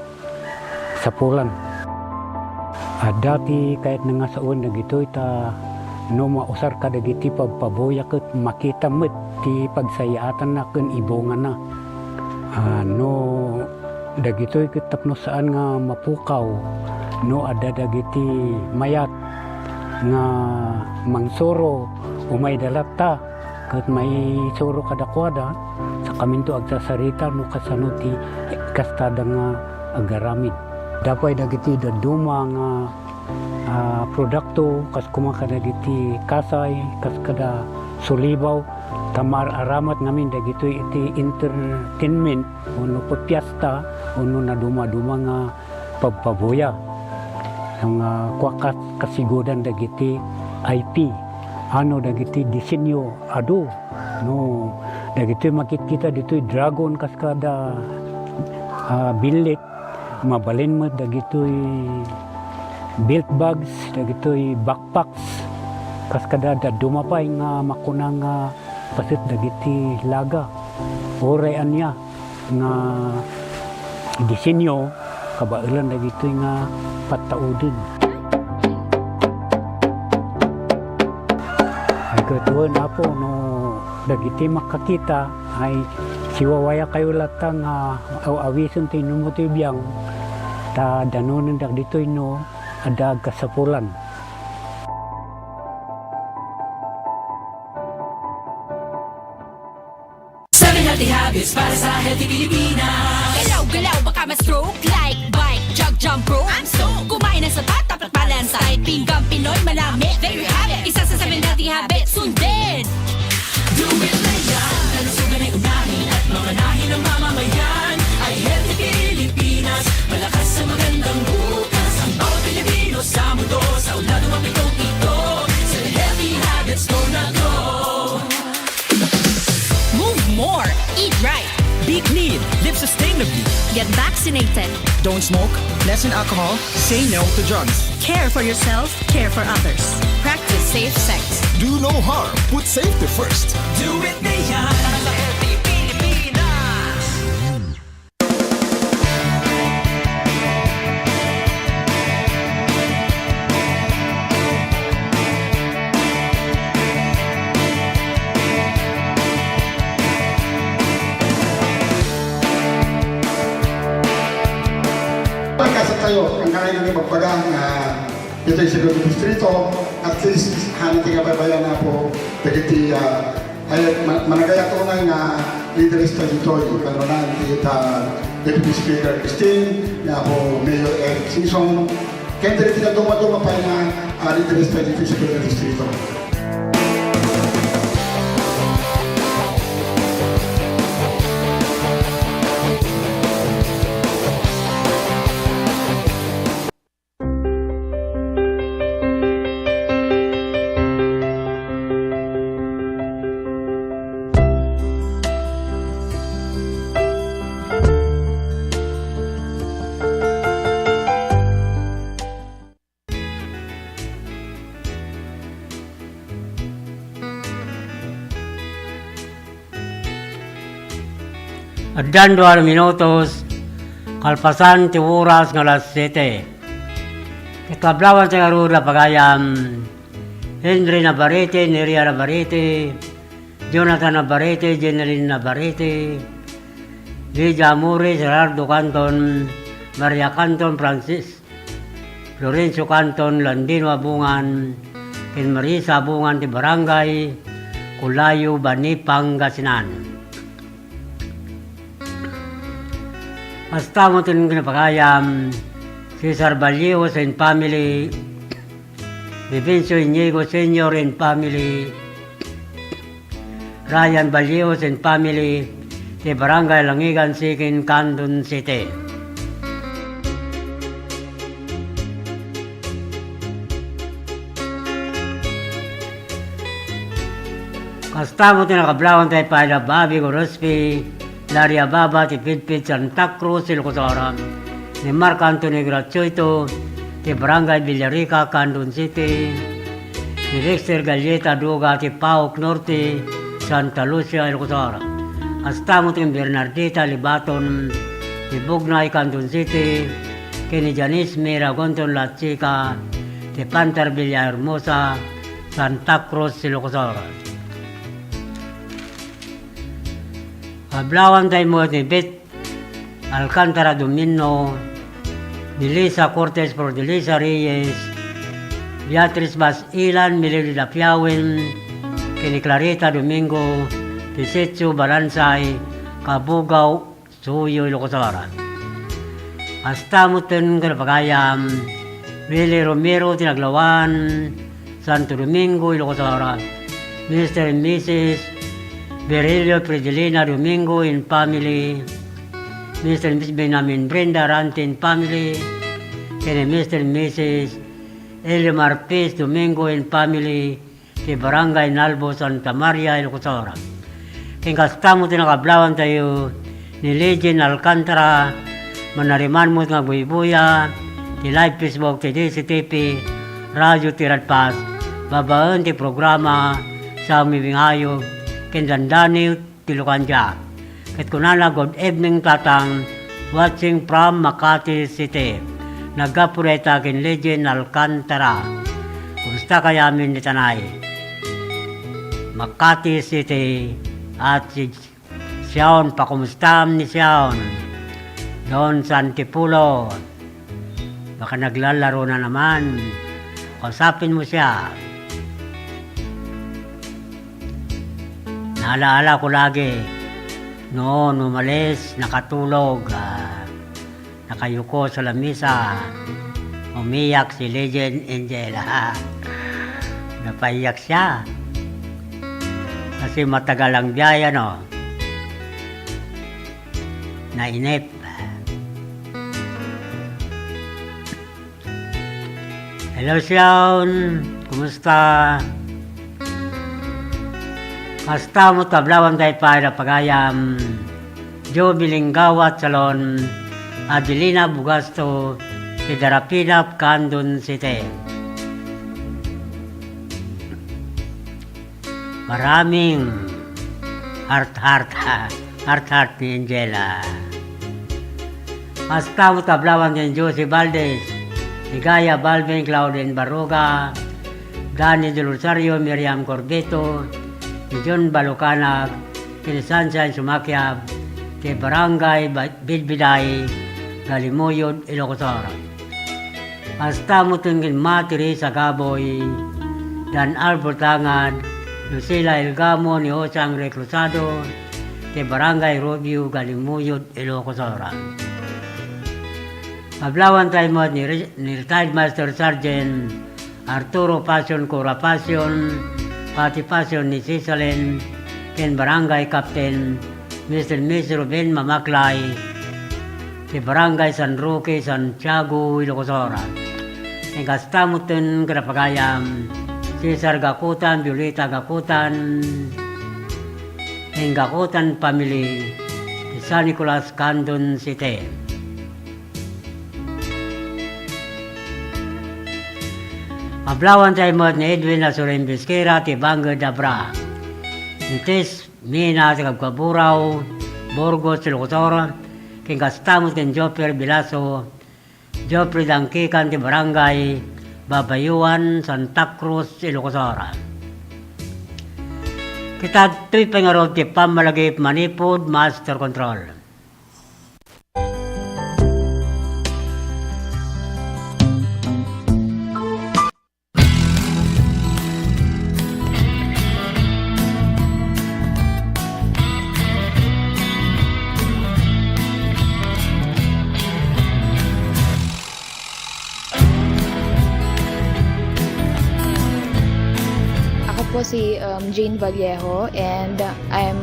Adda ti kayatna nga sawen dagitoy ta no mausar kadagiti pabpabuya ket makita met ti pagsayaatanna ken ibungana. Ah, no dagitoy ket tapno saan nga mapukaw, no adda dagiti mayat nga mangsuro, umayda latta ket maisuro kadakuada, sakaminto agsasarita no kasano ti kastada nga agaramid. Adda pay dagiti dadduma nga, ah, produkto, kas koma kadagiti kasay, kas kada sulibaw, ta maar-aramat ngamin dagitoy iti entertainment, wenno piesta, wenno nadumaduma nga pabpabuya. Nga kua kas-, kasigudan dagiti I P. Ano dagiti disenyo adu. No, dagitoy makitkita ditoy dragon kas kada, ah, billit. Mabalin met dagitoy belt bags, dagitoy backpacks. Kas kada dadduma pay nga makuna nga paset dagiti laga. Uray ania nga disenyo, kabaelan dagitoy nga pattauden. Ay, ket wen, Apo, no dagiti makakita, ay siwawayakayo latta nga aw-awisen ti inummo ti biang, ta danonen dagitoy no adda agkasapulan. Seven healthy habits para sa healthy Pilipinas. Galaw-galaw, baka ma-stroke. Like, bike, jog, jump rope. I'm stoked. Kumain ng sapat, dapat balansay. Pinggang Pinoy, malami. There you have it. Isa sa seven healthy habits. Sundin. Do it na yan. Kalusugan ay unahin at mamanahin ng mamamayan. Ay healthy Pilipinas. Malakas sa magandang bukas. Ang bawat Pilipino sa mundo. Sa unlad ng pitong ito. Sa healthy habits, go na go. Move more. Eat right. Be clean. Live sustainably. Get vaccinated. Don't smoke. Lessen alcohol. Say no to drugs. Care for yourself. Care for others. Practice safe sex. Do no harm. Put safety first. Do it na yan. Sa healthy Pilipinas. Pagkasat tayo, ang kailangan ni magpagang, ah, Ditoy sa Segundo Distrito, at least, hana ti kabaybayan, Apo, dagiti, ah, ay, ma-, managayat unay nga leaders ta ditoy, kanrunaan ti, ah, Deputy Speaker Christine, ni Apo Mayor Eric Singson, ken dagiti dadduma-duma pay nga, ah, leaders ta ditoy sa Segundo Distrito. Addan dua minutos kalpasan ti oras nga alas siete. Ti kablawan ti ngarud a pagayam, Henry Navarrete, Neria Navarrete, Jonathan Navarrete, Jeneline Navarrete, Lydia Amores, Gerardo Canton, Maria Canton, Francis Lorenzo Canton, Landino Abungan, ken Marisa Abungan ti Barangay Culayo, Bani, Pangasinan. Kasta met ti kinapagayam, Cesar Vallejo and family, Vivencio Iñigo Senior and family, Ryan Ballios and family, ti Barangay Langigan Siking, Candon City. Kasta met ti nakablawanta pay da Bobby Gorospe, Laria Baba, ti Pidpid Santa Cruz, Ilocos Norte, ni Mark Anthony Gratuito, ti Barangay Villarica, Candon City, ni Dexter Galleta Duga, ti Paok Norte, Santa Lucia, Ilocos Norte. Kasta met ti Bernardita Libaton, ti Bugnay, Candon City, ken ni Janice Mira Gonton Lachica, ti Pantar Villahermosa, Santa Cruz, Ilocos Norte. Kablawanta met ni Bet Alcantara Domino, ni Lisa Cortez Prodelisa Reyes, Beatriz Basilan, Melody Dapiawen, ken ni Clarita Domingo, ti Sitio Balansay, Kabugao, Suyo, Ilocos Norte. Kasta met ti nakablawanta pay da Willie Romero, ti Naglawan, Santo Domingo, Ilocos Norte. Mister and Missus Virgilio Fridelina Domingo and family. Mister and Missus Benjamin Brenda Rante and family. Ken ni Mister and Missus Elio Marpis Domingo and family. Ti Barangay Nalbo, Santa Maria, Ilocos Norte. Ken kasta met ti nakablawanta pay da Legend Alcantara, manariman met nga agbuybuya ti live Facebook ti D C T P, Radio Tiradpas, babaen ti programa Saom Ibingayo, ken dandani ti Lucandia. Ket kunana, "Good evening, Tatang. Watching from Makati City." Naggapu dayta ken Legend Alcantara. Kumusta kayamin dita, Nay? Makati City, at si Sion, pakumustaam ni Sion? Don Santipulo. Baka naglalaro na naman. Kausapin mo siya. Naalaala ko lagi. Noon umalis, nakatulog, ah, nakayuko sa lamisa. Umiyak si Legend Angel. Napaiyak siya. Kasi matagal ang biyahe, ano? Nainip. Hello, Sion. Kumusta? Kasta met ti nakablawanta pay da pagayam Joe Bilinggawat Salon, Adelina Bugasto, ti Darapinap, Candon City. Maraming heart-heart, heart-heart ni Angela. Kasta met ti nakablawanta ni Josie Valdez, ni Gaya Balvin, Claudine Baruga, Danny Del Rosario, Miriam Corbeto, ni John Balucanag, ken ni Sunshine Sumakiab, ti Barangay Ba-, Bidbiday, Galimuyod, Ilocos Norte. Kasta met ken ni Ma Teresa Gaboy, Dan Albert Tangad, Lucila Elgamo, ni Jose Angre Cruzado, ti Barangay Rubio, Galimuyod, Ilocos Norte. Nakablawanta met ni Re-, ni Retired Master Sergeant Arturo Pasion, Cora Pasion, Pati Pasion ni Sisalin, ken Barangay Captain Mister Miss Ruben Mamaklay, ti Barangay San Roque, Santiago, Ilocos Norte. Ken kasta met ti nakablawanta pay da Cesar Gakutan, Violeta Gakutan, ken Gakutan family, ti San Nicolas, Candon City. Nakablawanta met ni Edwin Azurin Bisquera, ti Banged, Abra. Ni Tess Mina, ti Kabkaburao, Burgos, Ilocos Norte, ken kasta met ken Joffer Bilaso, Joffer Dangkikan, ti Barangay Babayuan, Santa Cruz, Ilocos Norte. Ket adtoy pay ngarud ti pammalagip manipud Master Control. Si, um, Jane Vallejo, and I'm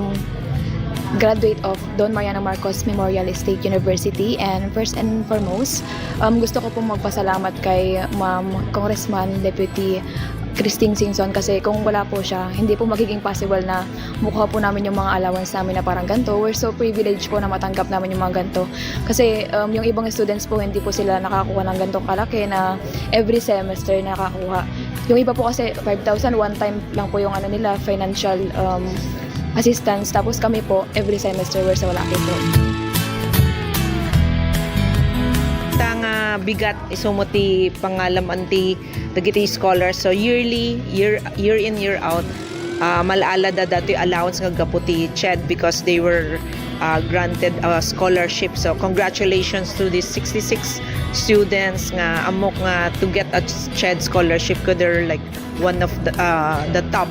graduate of Don Mariano Marcos Memorial State University. And first and foremost, um, gusto ko pong magpasalamat kay Ma'am Congressman Deputy Christine Singson, kasi kung wala po siya, hindi po magiging possible na makuha po namin yung mga allowance namin na parang ganito. We're so privileged po na matanggap namin yung mga ganito. Kasi, um, yung ibang students po, hindi po sila nakakuha ng ganitong kalaki na every semester nakakuha. Yung iba po kasi five thousand, one time lang po yung ano nila, financial, um, assistance. Tapos kami po, every semester, we're so lucky po. Ta nga bigat isu met ti pangalam-an ti dagiti scholars. So yearly, year, year in, year out, ah, mal-ala da datoy allowance nga gapu ti CHED because they were, ah, granted a scholarship. So congratulations to these sixty-six students nga ammok nga to get a CHED scholarship, 'cause they're, like, one of the, ah, the top,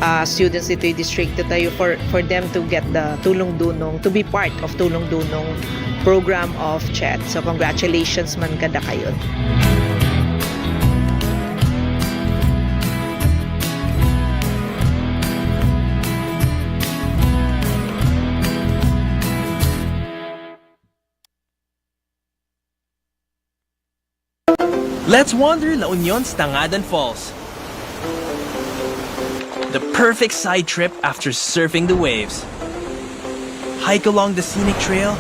ah, students ditoy distrito tayo, for, for them to get the Tulong Dunong, to be part of Tulong Dunong program of CHED. So congratulations man kadakayon. Let's wander La Union's Tangadan Falls. The perfect side trip after surfing the waves. Hike along the scenic trail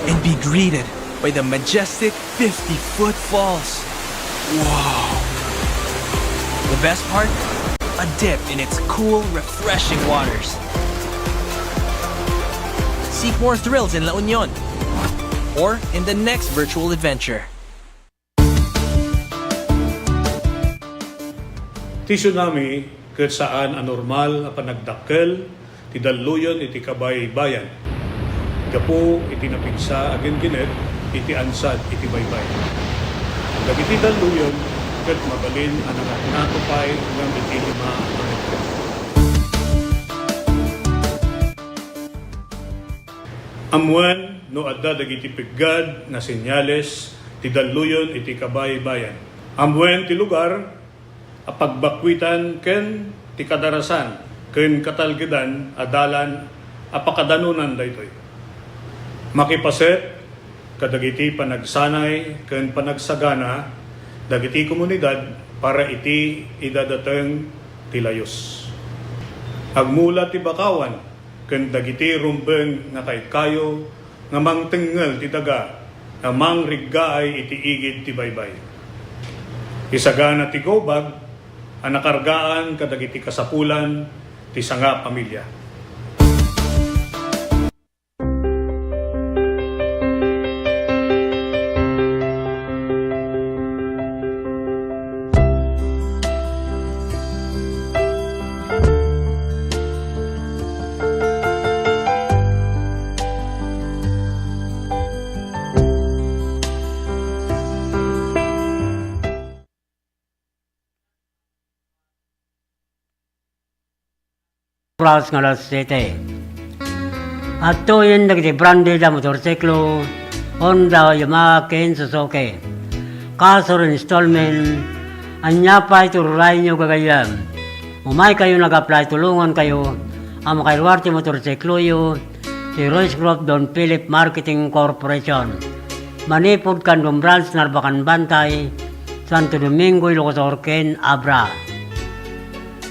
and be greeted by the majestic fifty-foot falls. Wow! The best part? A dip in its cool, refreshing waters. Seek more thrills in La Union or in the next virtual adventure. Ti tsunami ket saan a normal a panagdakkel ti dalluyon iti kabaybayan gapu iti napigsa a ginginet iti ansad iti baybay. Dagiti dalluyon ket mabalin a nangatngato pay ngem iti lima a metro. Ammuen no adda dagiti peggad nga senyales ti dalluyon iti kabaybayan. Ammuen ti lugar a pagbakuitan ken ti kadarasan ken katalgedan a dalan a pakadanonan daytoy. Makipaset kadagiti panagsanay ken panagsagana dagiti komunidad para iti idadateng ti layus. Agmula ti bakawan ken dagiti rumbeng nga kaykayo nga mangtengngel ti daga nga mangriggaay iti igid ti baybay. Isagana ti gubag a nakargaan kadagiti kasapulan ti sangapamilya. Oras nga alas siete. Adtoyen dagiti branded a motorsiklo, Honda, Yamaha, ken Suzuki. Cash or installment, ania pay ti urayyo gagayyem. Umaykayo nag-apply, tulongankayo a makairuar ti motorsikloyo ti Royce Group Don Philip Marketing Corporation. Manipud Candom Branch, Narbacan Bantay, Santo Domingo, Ilocos Sur, ken Abra.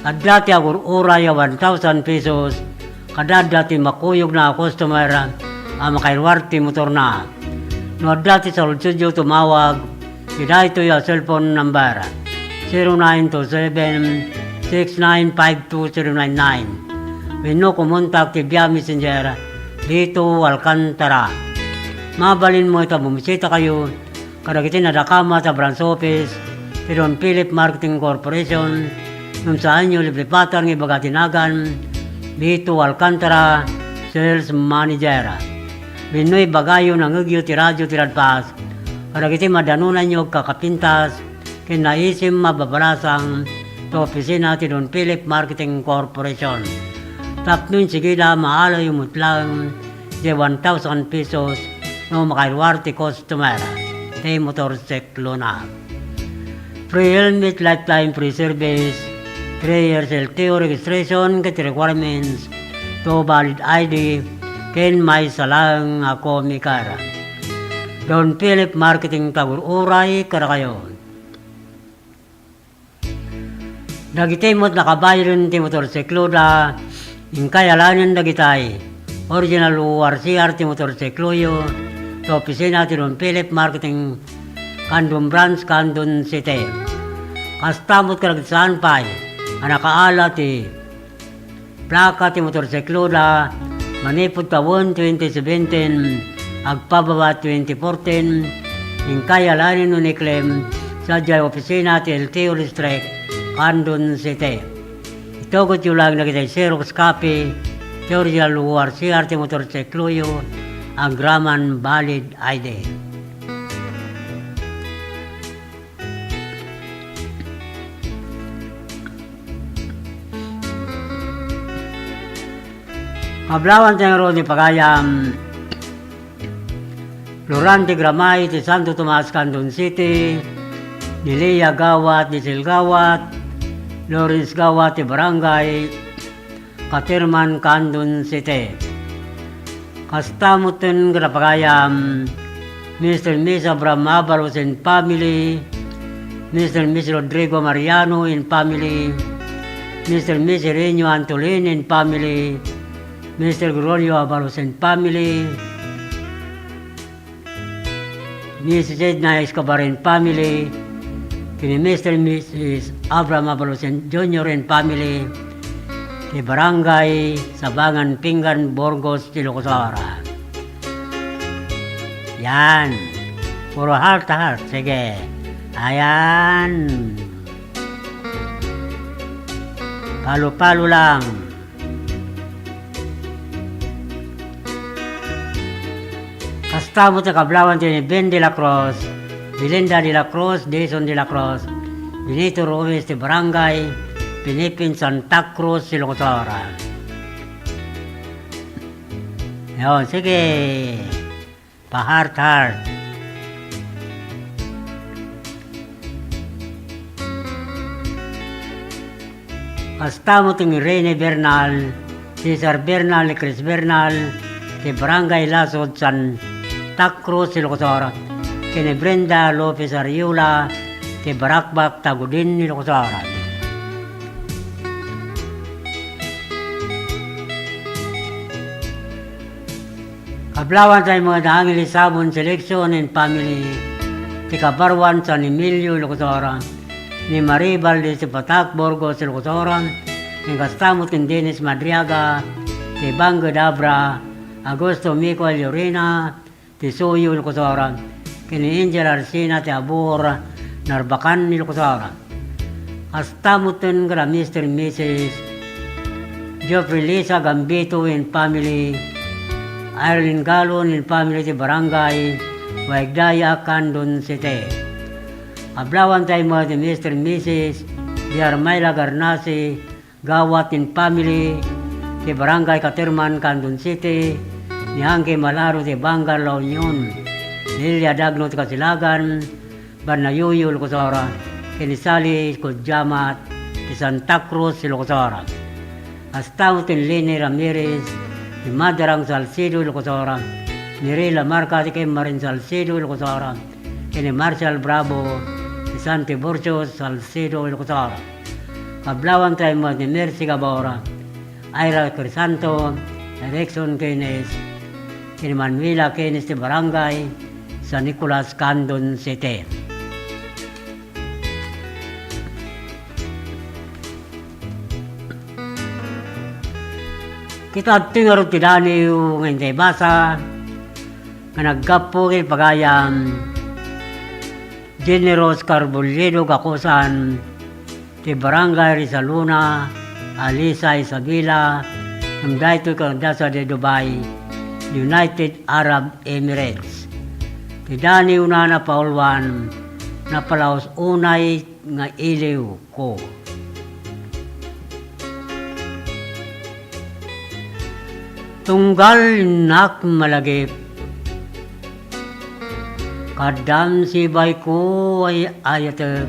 Adda ti agur-uray a one thousand pesos, kada adda ti makuyogna a customer a makairuar ti motorna. No adda ti saludsodyo, tumawag iti daytoy a cellphone number, zero nine two seven, six nine five two zero nine nine, wenno kumontak ti via messenger, Lito Alcantara. Mabalin met a bumisitakayo kadagiti nadakamat a branch office ti Don Philip Marketing Corporation ngem saanyo liplipatan nga ibaga ti nagan, Lito Alcantara, Sales Manager. Wenno ibagayo, nangngegyo ti radio ti Radpas kadagiti madanonanyo agkakapintas ken naisim a babalasang ti opisina ti Don Philip Marketing Corporation. Tapno insigida, maalayo met laeng diay one thousand pesos no makairuar ti customer ti motorsiklona. Free helmet, lifetime free service, three years L T O registration ket requirements to valid I D ken maysa laeng a comic card. Don Philip Marketing, tagur-uray kadakayo. Dagiti met nakabaylen ti motorsikloda, inkay alaenen dagitay: original O R C R ti motorsikloyo, ti opisina ti Don Philip Marketing, Candon Branch, Candon City. Kasta met kadagiti saan pay a nakaala ti plaka ti motorsikloda manipud tawen twenty seventeen agpababa twenty fourteen, inkay alaenen wenno iklem sadiay opisina ti L T O District, Candon City. Itugotyo laeng dagiti Xerox copy ti original O R C R ti motorsikloyo agraman valid I D. Kablawan tayo ngarud ni pagayam Loran ti Gramay ti Santo Tomas, Candon City, ni Lea Gawat, ni Sil Gawat, Lawrence Gawat ti Barangay Caterman, Candon City. Kasta metten kadapagayam, Mister and Miss Abraham Abalos and family, Mister and Miss Rodrigo Mariano and family, Mister and Miss Irenio Antolin and family, Mister Gregorio Abalos and family, Missus Edna Escobar and family, ken ni Mister and Missus Abraham Abalos and Junior and family, ti Barangay Sabangan Pinggan, Burgos, Ilocos Sur. Yan. Puro heart, heart. Sige. Ayan. Palo-palo lang. Kasta met ti kablawan ti ni Ben de la Cruz, Belinda de la Cruz, Jason de la Cruz, Benito Ruiz ti Barangay Pinipin, Santa Cruz, Ilocos Sur. Yon, sige. Pa-heart-heart. Kasta met ni Rene Bernal, Cesar Bernal, ni Chris Bernal, ti Barangay Lasud, Santa Cruz, Ilocos Sur, ken ni Brenda Lopez Ariola, ti Baracbac, Tagudin, Ilocos Sur. Kablawan tayo met ni Angel Sabon Selection and family, ti Kabaruan, San Emilio, Ilocos Sur, ni Marie Valdez ti Patac, Burgos, Ilocos Sur, ken kasta met ni Dennis Madriaga, ti Banged Abra, Augusto Mico Llorena, ti Suyo, Ilocos Sur, ken ni Angel Arsina ti Abor, Narbacan, Ilocos Sur. Kasta metten kada Mister and Missus Geoffrey Lisa Gambito and family, Irene Galon and family ti Barangay Waigdaya, Candon City. Kablawan tayo met ni Mister and Missus Di Armayla Garnasi Gawat and family ti Barangay Caterman, Candon City, ni Angge Malaro ti Bangar La Union, Lilia Dagno ti Kasilagan, Barnayuyo, Ilocos Sur, ken ni Sally Kujamat ti Santa Cruz, Ilocos Sur. Kasta met ni Leni Ramirez ti Madarang, Salcedo, Ilocos Sur, ni Rila Marca ti Kemmarin, Salcedo, Ilocos Sur, ken ni Marshall Bravo ti San Tiburcio, Salcedo, Ilocos Sur. Kablawan tayo met ni Mercy Gabor, Ira Crisanto, Erickson Keynes, ken ni Manuela Keynes ti Barangay San Nicolas, Candon City. Kita adtoy ngarud ti daniw nga intay basa nga naggapu ken pagayam Generous Carbulledo Gakusan ti Barangay Rizaluna, Alisa, Isabela, ngem daytoy kadakuada idiay Dubai, United Arab Emirates. Ti daniwna a napauluan, napalaus unay nga iliwko. Tunggal innak malagip, kaddam sibayko ay-ayatek.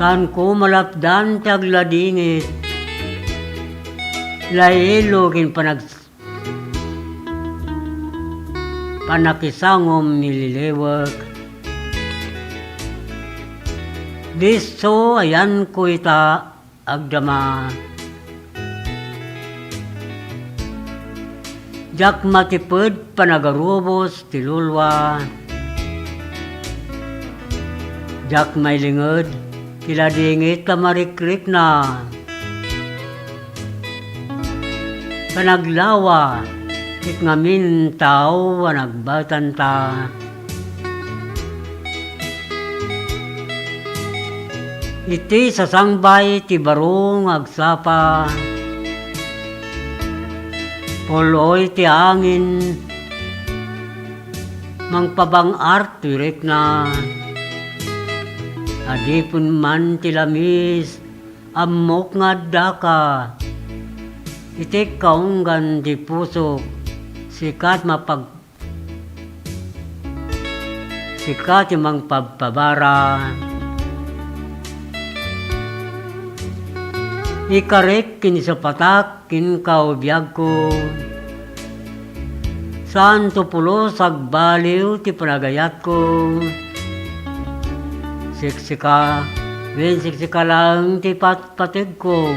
Saanko malapdan ti agladingit, lailo ken panag-, panakisangom mililiwek. Disso ayanko ita agdama. Diak matiped panagarubos ti lulua. Diak mailinged ti ladingit a marikrikna. Panaglawa ket ngamin tao a nagbatanta. Iti sasangbay ti baro nga agsapa, pul-oy ti angin, mangpabang-ar ti rikna. Adipen man ti lamis, ammok nga addaka. Iti kaunggan ti pusok, sika ti mapag-, sika ti mangpabpabara. Ikarik ken isapatak kenka, o biagko. Saanto pulos agbaliw ti panagayatko. Siksika, wen siksika laeng ti patpategko.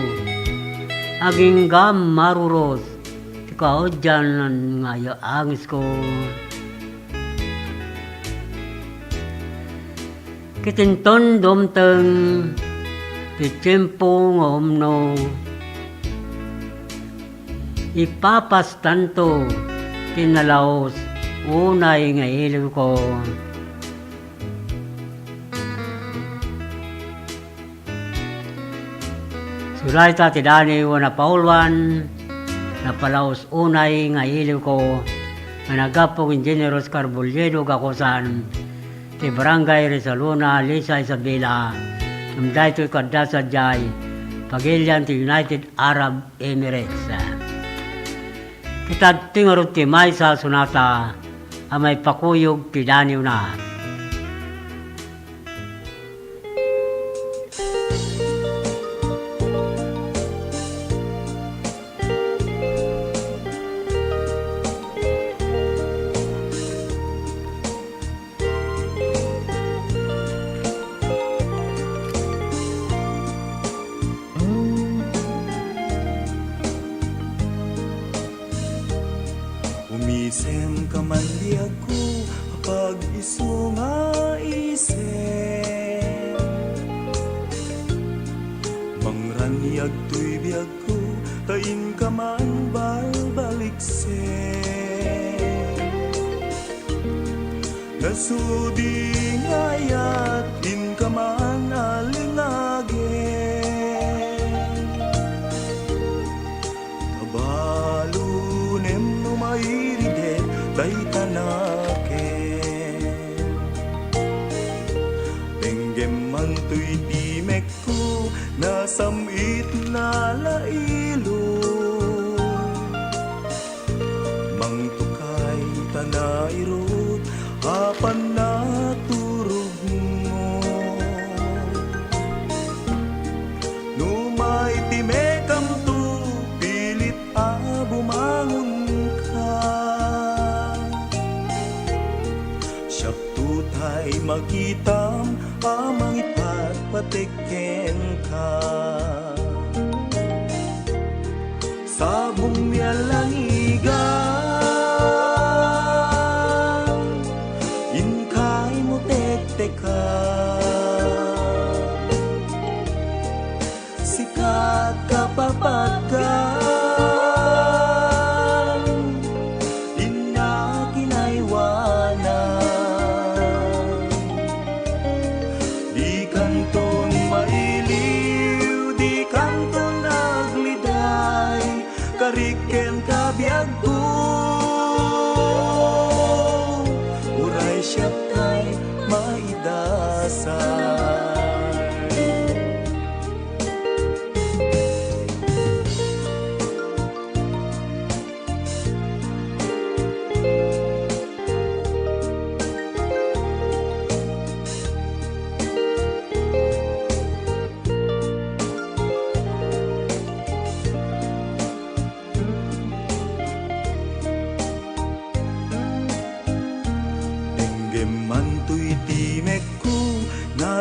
Agingga maruros ti kaudyan nga angesko. Ket inton dumteng ti tiempo nga umno, ipapastanto ti nalaus unay nga iliwko. Surata ti Daniw a napauluan, napalaus unay nga iliwko, nga naggapu ken Engineer Oscar Bolledo Gacosan, ti Barangay Resaluna, Lisa Isabela, ngem daytoy kadda sadiay, pagilian ti United Arab Emirates. Ket adtoy ngarud ti maysa a sonata a maipakuyog ti daniwna. Umisemka man biagko a pag-isu nga isem. Mangraniag toy biagko ta inka man balbaliksen. Nasudi nga ayat, inka man alingagen. Kabalunem no mairidet dayta nakem. Denggem man toy timekko, nasam-itna la ilo. Mangtukay ta nairut a pannaturogmo. No maitimekamto, pilit a bumangonka. Siakto tay makitam a mangipatpateg kenka. Sabong mialangigan, inkay mo tektekan. Sika ti kapapatgan, inna kinaywanan. Dikanton mailiw, dikanton agliday, karik kenka biagko, uray siak tay maidasay.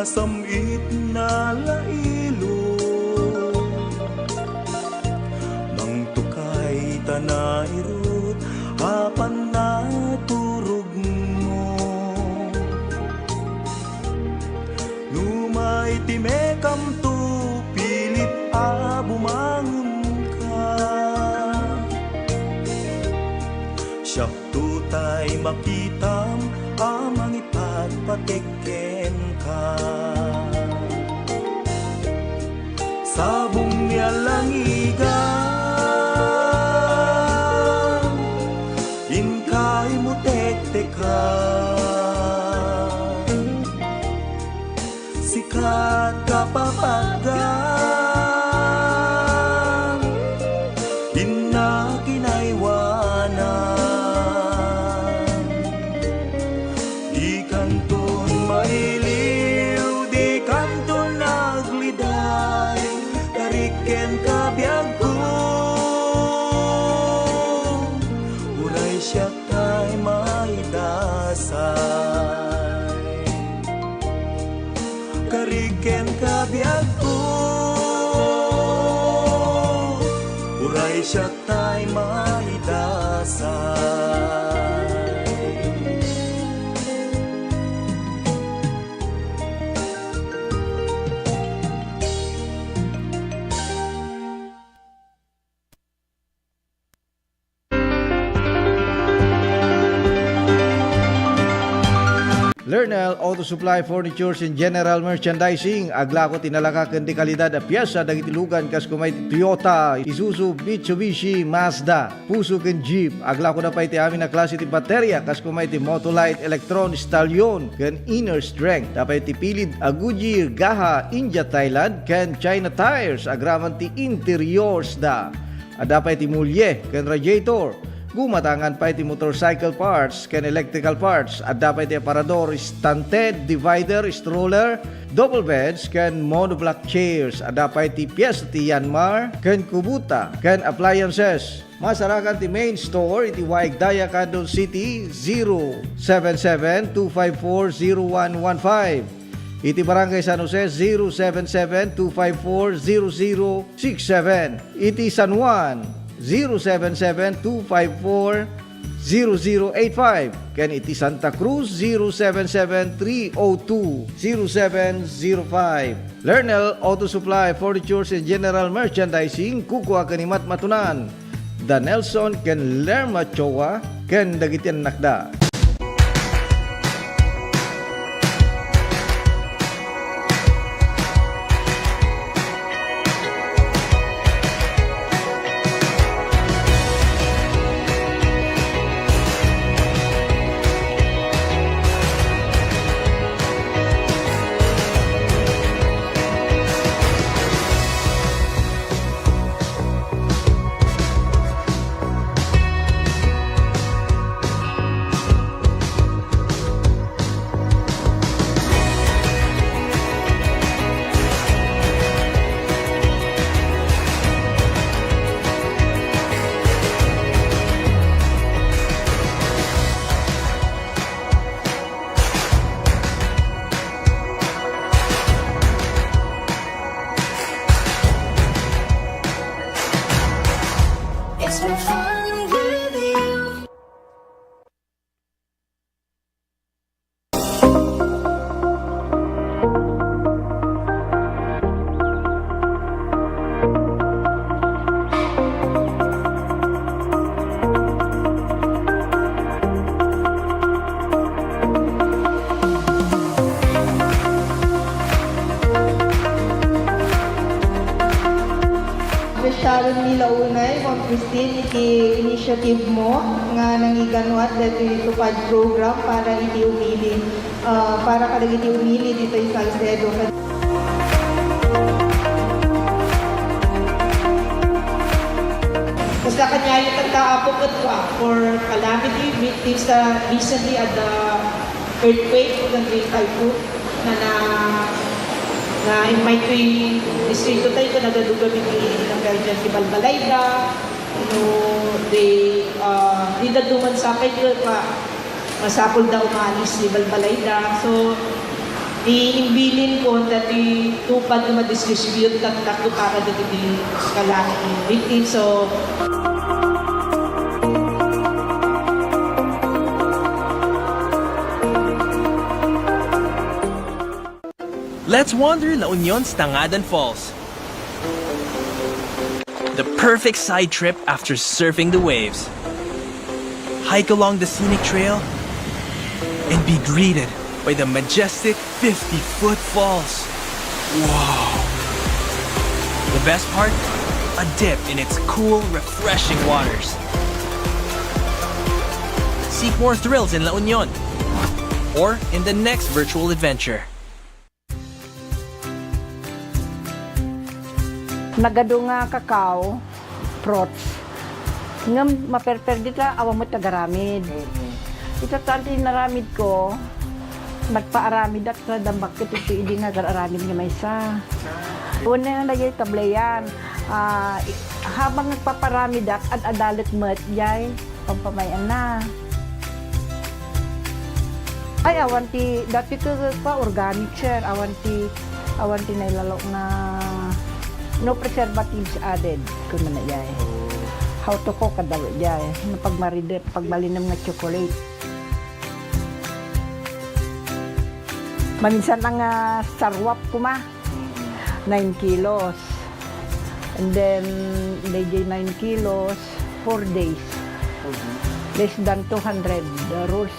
Sam-itna la ilog, mangtukay ta nairut a pannaturogmo. Numay ti mekamto, pilit a bumangonka. Siak Tutay makitam a mangipatpatek kenka. Sabong ni alangigan, inka imutektekan. Sikat kapapaggan, innak inaywanan. Dikanton mailiw, dikanton agliday, karik kenka biagko, uray siak tay maidasay. Karik kenka biagko, uray siak tay maidasay. Lernel Auto Supply Furnitures and General Merchandising, aglako ti nalaka ken di kalidad a piesa dagiti lugan kas kuma iti Toyota, Isuzu, Mitsubishi, Mazda, Fuso ken Jeep. Aglako da pay ti amin a klase ti bateria kas kuma iti Motolite, Electron, Stallion, ken Inner Strength. Da pay ti pilid a Goodyear, Gaha, India, Thailand, ken China tires, agraman ti interiors da. Adda pay ti mulye ken radiator. Gumatangan pay ti motorcycle parts ken electrical parts. Adda pay ti aparador, stand head, divider, stroller, double beds, ken monoblock chairs. Adda pay ti piyesta ti Yanmar ken Kubota ken appliances. Masarakan ti main store iti Waig Daya, Candon City, zero seven seven two five four zero one one five. Iti Barangay San Jose, zero seven seven two five four zero zero six seven. Iti San Juan, zero seven seven two five four zero zero eight five. Ken iti Santa Cruz, zero seven seven three oh two zero seven zero five. Lernel Auto Supply, Furnitures and General Merchandising, kukua ken ni Matmatunan. Da Nelson ken Lerma Choa ken dagiti annakda. It's no fun with you. Appreciaron mi la unay, Ma'am Christine, iti initiative mo nga nangiganuat daytoy TUPAD program para iti umili, ah, para kadagiti umili ditoy Salcedo. Kasla kaniayo kanta, Apo, ket for calamity victims, ah, recently at the earthquake ken the typhoon na, na, na immay toy distrito tayo ken nagadugamin ti nagkaidian ti balbalayda, no, the, ah, di daduma sapay ti pa-, masapul da umalis ti balbalayda. So, Ti imbilin ko, ta ti tupad nga madistribute, taktak ko para dagiti kalaki. Victims of Let's wander La Union's Tangadan Falls. The perfect side trip after surfing the waves. Hike along the scenic trail and be greeted by the majestic fifty-foot falls. Wow! The best part? A dip in its cool, refreshing waters. Seek more thrills in La Union or in the next virtual adventure. Nagadu nga kakao, fruits. Ngem maperper dita, awan met agaramid. Mm. Ita tan ti inaramid ko, nagpaaramidak ta dambak ket iti idi nga agar-aramid nga maysa. Una nga dayay tableyan. Ah, i-, habang nagpaparamidak, ad-adalet met jay. Pampamayan na. Ay, awan ti, dati ti pa organic, sir. Awan ti, awan ti nailalo nga no preservatives added, kunana jay. Oh. How to cook, kada jay. No pagmaride, pagbalinem nga chocolate. Maminsan nga sarwap kuma. Nine kilos. And then, dayjay nine kilos, four days. Mhm. Less than two hundred, the rules.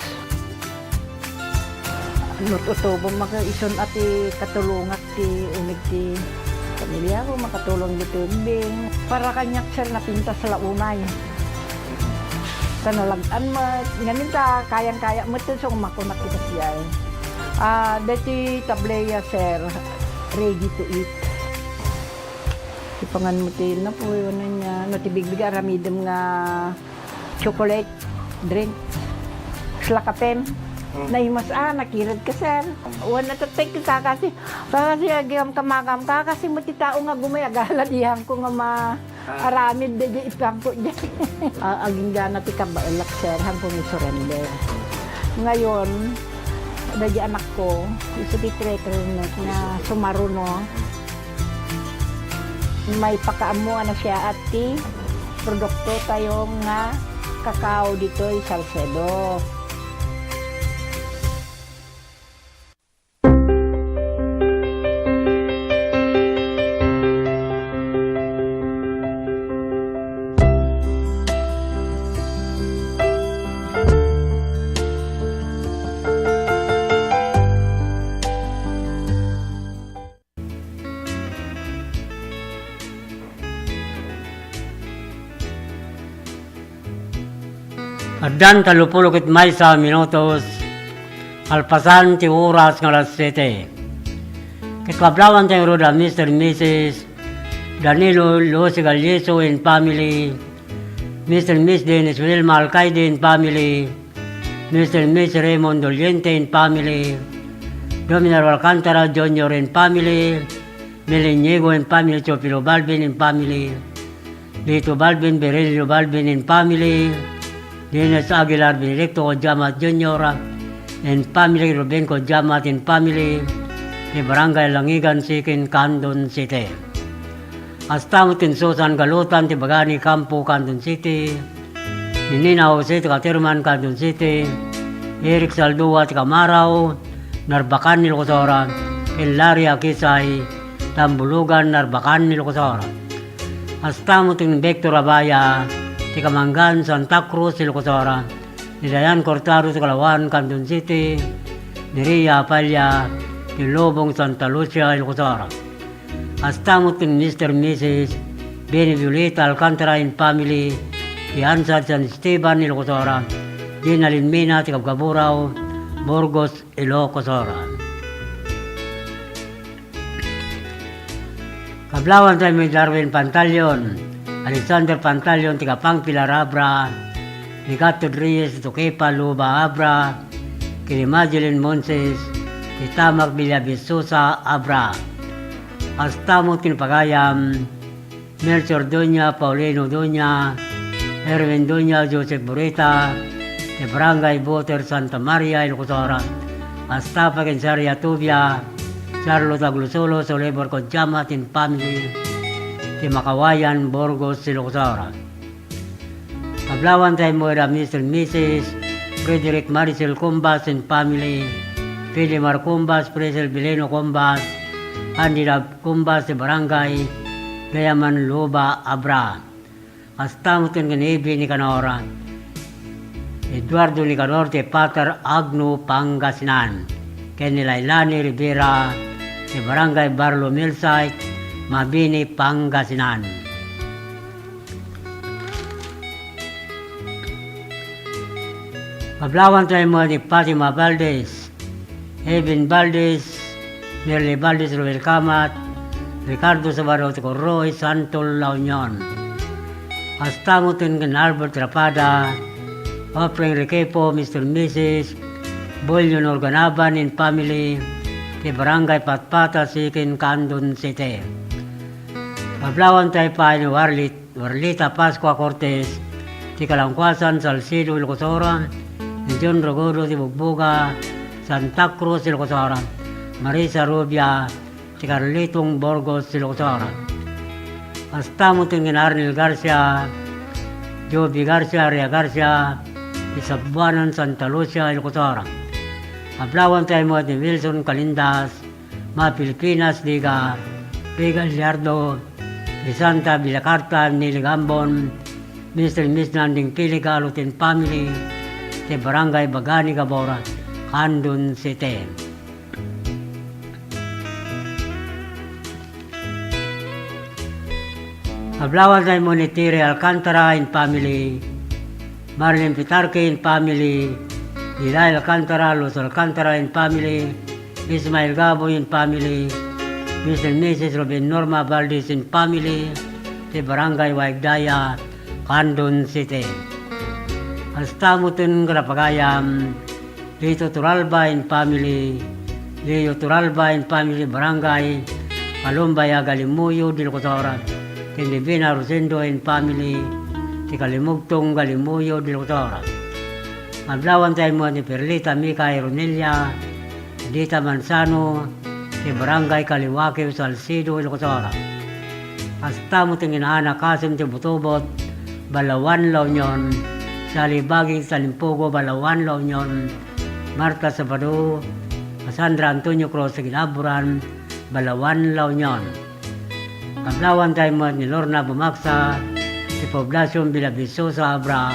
No tutubo, maka-, isun a ti katulongak ti unig ti pamilya ko, makatulong ditoy ugbing. Para kaniak, sir, napintas la unay. Ta nalag-an met. Ngamin ta, kayang-kaya met, so, makunak ita siya, eh. Ah, deti tableya, sir, ready to eat. Ipangan mo ti napuy, ano niya, no, ti bigbig aramidem nga chocolate drink. Sla kapem. Mm. Naimas, ah, nakired ka, sir. Wan, natatay ka, kakasi, kakasi, agam kamagam, kakasi mo ti tao nga gumay, agala, dihan ko nga ma-, Ah. Aramid daydi ipangko diay. Ah, agingga na ti kabaelak, sir, haanko nga surrender. Ngayon, daydi anakko, isu ti treatment nga sumaruno. Maipakaammo a nasayaat ti produktotayo nga kakao ditoy Salcedo. Addan tallopulo ket maysa a minutos, kalpasan ti oras nga alas siete. Ket kablawanta ngarud a Mister and Missus Danilo Lucy Galliso and family, Mister and Miss Dennis Wilma Alcaide and family, Mister and Miss Raymond Doliente and family, Dominic Alcantara Junior and family, Mel Inigo and family, Teofilo Balbin and family, Lito Balbin, Virgilio Balbin and family, Dennis Aguilar Benedicto Codiamat Junior and family, Ruben Codiamat and family, ti Barangay Langigan, Siquin, Candon City. Kasta met ken Susan Galutan ti Bagani Campo, Candon City, ni Nina Jose ti Caterman, Candon City, Eric Saldua ti Kamarao, Narbacan, Ilocos Sur, ken Larry Akisay, Tambulugan, Narbacan, Ilocos Sur. Kasta met ken Victor Abaya ti Kamangan, Santa Cruz, Ilocos Sur, ni Dayan Cortado ti Kalawan, Candon City, ni Ria Apalla ti Lobong, Santa Lucia, Ilocos Sur. Kasta met ken Mister and Missus Benny Violeta Alcantara and family, ti Ansad San Esteban, Ilocos Sur, Gina Linmina ti Kabkaburao, Burgos, Ilocos Sur. Kablawanta met ni Darwin Pantaleon, Alexander Pantaleon ti Kapang Pilar Abra, ni Gato Reyes, Duquepa Luba Abra, ken ni Madeline Monses, ti Tamak Villabisusa Abra. Kasta met ken pagayam, Melchor Doña, Paulino Doña, Erwin Doña, Joseph Burita, ti Barangay Boter Santa Maria, Ilocos Sur, Kasta pay ken Saria Tubia, Charlotte Aglusulos, Oliver Codiamat and family, ti Makawayan, Burgos, Ilocos Sur. Ablawan tayo mo ida Mister and Missus Frederick Maricel Cumbas and family, Filimar Cumbas, Priscil Bileno Cumbas, Candida Cumbas, ti Barangay Gayaman Luba, Abra. Kasta met ken Evi Nicanor, Eduardo Nicanor ti Pater Agno, Pangasinan, ken ni Lailani Rivera ti Barangay Barlo Millsite, Mabini, Pangasinan. Ablawan tayo mo ni Fatima Valdez, Evan Valdez, Merly Valdez, Roel Camat, Ricardo Sabado Corroy, Santo La Union. Kasta met ken Albert Rapada, Offering Requepo, Mister and Missus Bolio Norganaban and family, ti Barangay Patpata, Siquem, Candon City. Ablawan tayo pay ni Warlit Warlita Pascua Cortez, ti Kalangkuasan, Salcedo, Ilocos Sur, ni John Rogodo ti Bugboga, Santa Cruz, Ilocos Sur, Marisa Rubia, ti Carletong, Burgos, Ilocos Sur. Kasta met ken Arnel Garcia, Joby Garcia, Ria Garcia, ti Sabuanan, Santa Lucia, Ilocos Sur. Ablawan tayo met ni Wilson Calindas, Ma Filipinas, Liga, Ray Gallardo, Lisanta Villacarta, Nelly Gambon, Mister and Miss Nanding Pili Galuten family, ti Barangay Bagani Gabor, Candon City. Ablawan tayo mo ni Tire Alcantara and family, Marlene Pitarque and family, Ilay Alcantara, Luz Alcantara and family, Ismael Gaboy and family, Mister and Missus Ruben Norma Valdez and family, ti Barangay Waigdaya, Candon City. Kasta met ken kadagiti pagayam, Lito Turalba and family, Leo Turalba and family, Barangay Kalumbaya, Galimoyo del Cotor, ken ni Bina Rosendo and family, ti Kalimugtong, Galimoyo del Cotor. Ablawan tayo mo ni Perlita Mika Ironelia, Dita Manzano, ti Barangay Kaliwakio, Salcedo, Ilocos Sur. Kasta met ken ni Ana Kasim ti Butobot, Balawan, La Union, Sali Baging, Talimpugo, Balawan, La Union, Marta Sabado, Cassandra Antonio Cruz, Ginaburan, Balawan, La Union. Ablawan tayo met ni Lorna Bumaksa, ti Poblacion Villaviciosa, Abra,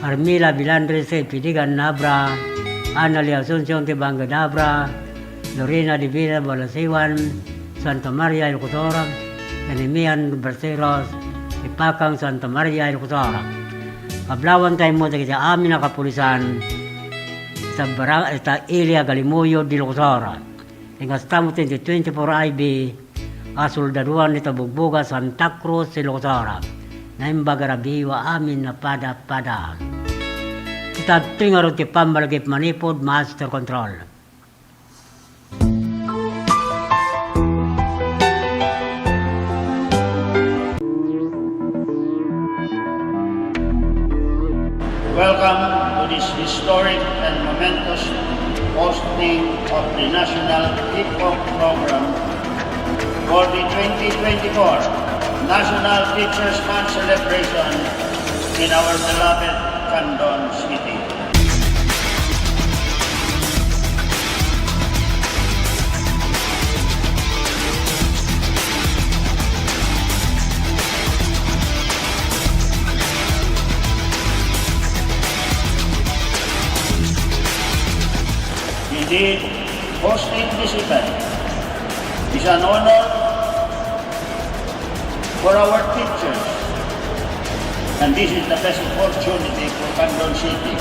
Armila Bilandres, ti Pidigan, Abra, Annalie Asuncion, ti Bangked, Abra, Lorena Divina Balasiwan, Santa Maria, Ilocos Sur, ken ni Mian Barceros, ti Pakang, Santa Maria, Ilocos Sur. Ablawan tayo met dagiti amin a kapulisan, ita Bara-, ita Ilia Galimoyo del Cotor. Ken kasta met ti twenty-four I B a soldaduan ita Bugboga, Santa Cruz, Ilocos Sur. Naimbag a rabiiwa amin a pada-pada. Ita adtoy ngarud ti pammalagip manipud Master Control. Welcome to this historic and momentous posting of the National Hip Hop Program for the twenty twenty-four National Teachers Month celebration in our beloved Candon City. Indeed, hosting this event is an honor for our teachers. And this is the best opportunity for Candon City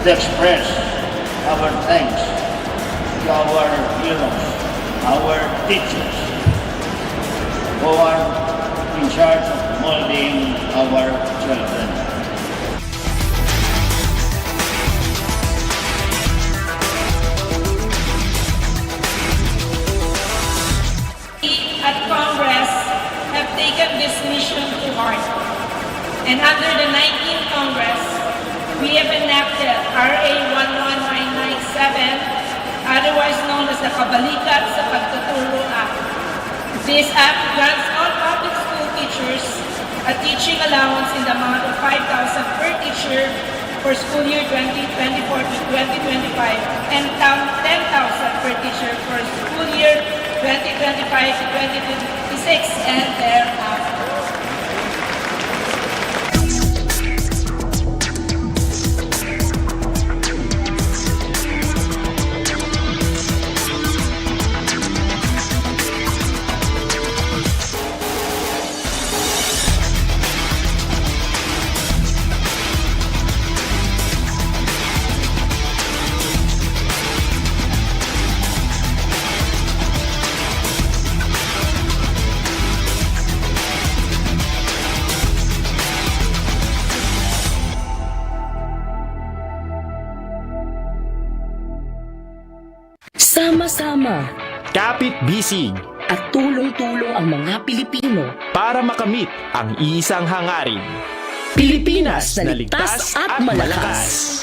to express our thanks to our heroes, our teachers, who are in charge of molding our children. We at Congress have taken this mission to heart, and under the nineteenth Congress, we have enacted R A one one nine nine Seven, otherwise known as the Kabalikat sa Pagtuturo Act. This act grants all public school teachers a teaching allowance in the amount of five thousand per teacher for school year twenty twenty-four to twenty twenty-five and tam-, ten thousand per teacher for school year twenty twenty-five to twenty twenty-six and thereafter. Sama-sama. Kapit-bisig. At tulong-tulong ang mga Pilipino. Para makamit ang isang hangarin. Pilipinas na ligtas at malakas.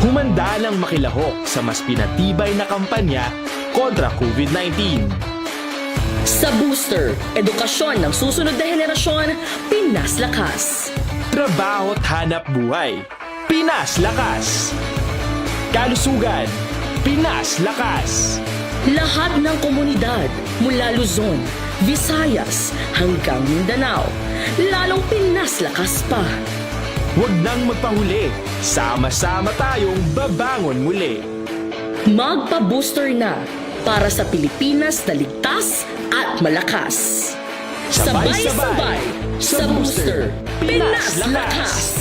Humanda nang makilahok sa mas pinatibay na kampanya kontra COVID nineteen. Sa Booster, edukasyon ng susunod na henerasyon, Pinas Lakas. Trabaho at hanap buhay. Pinas Lakas. Kalusugan. Pinas Lakas. Lahat ng komunidad mula Luzon, Visayas hanggang Mindanao. Lalong Pinas Lakas pa. Huwag nang magpahuli. Sama-sama tayong babangon muli. Magpa-booster na para sa Pilipinas na ligtas at malakas. Sabay-sabay sa booster, Pinas Lakas!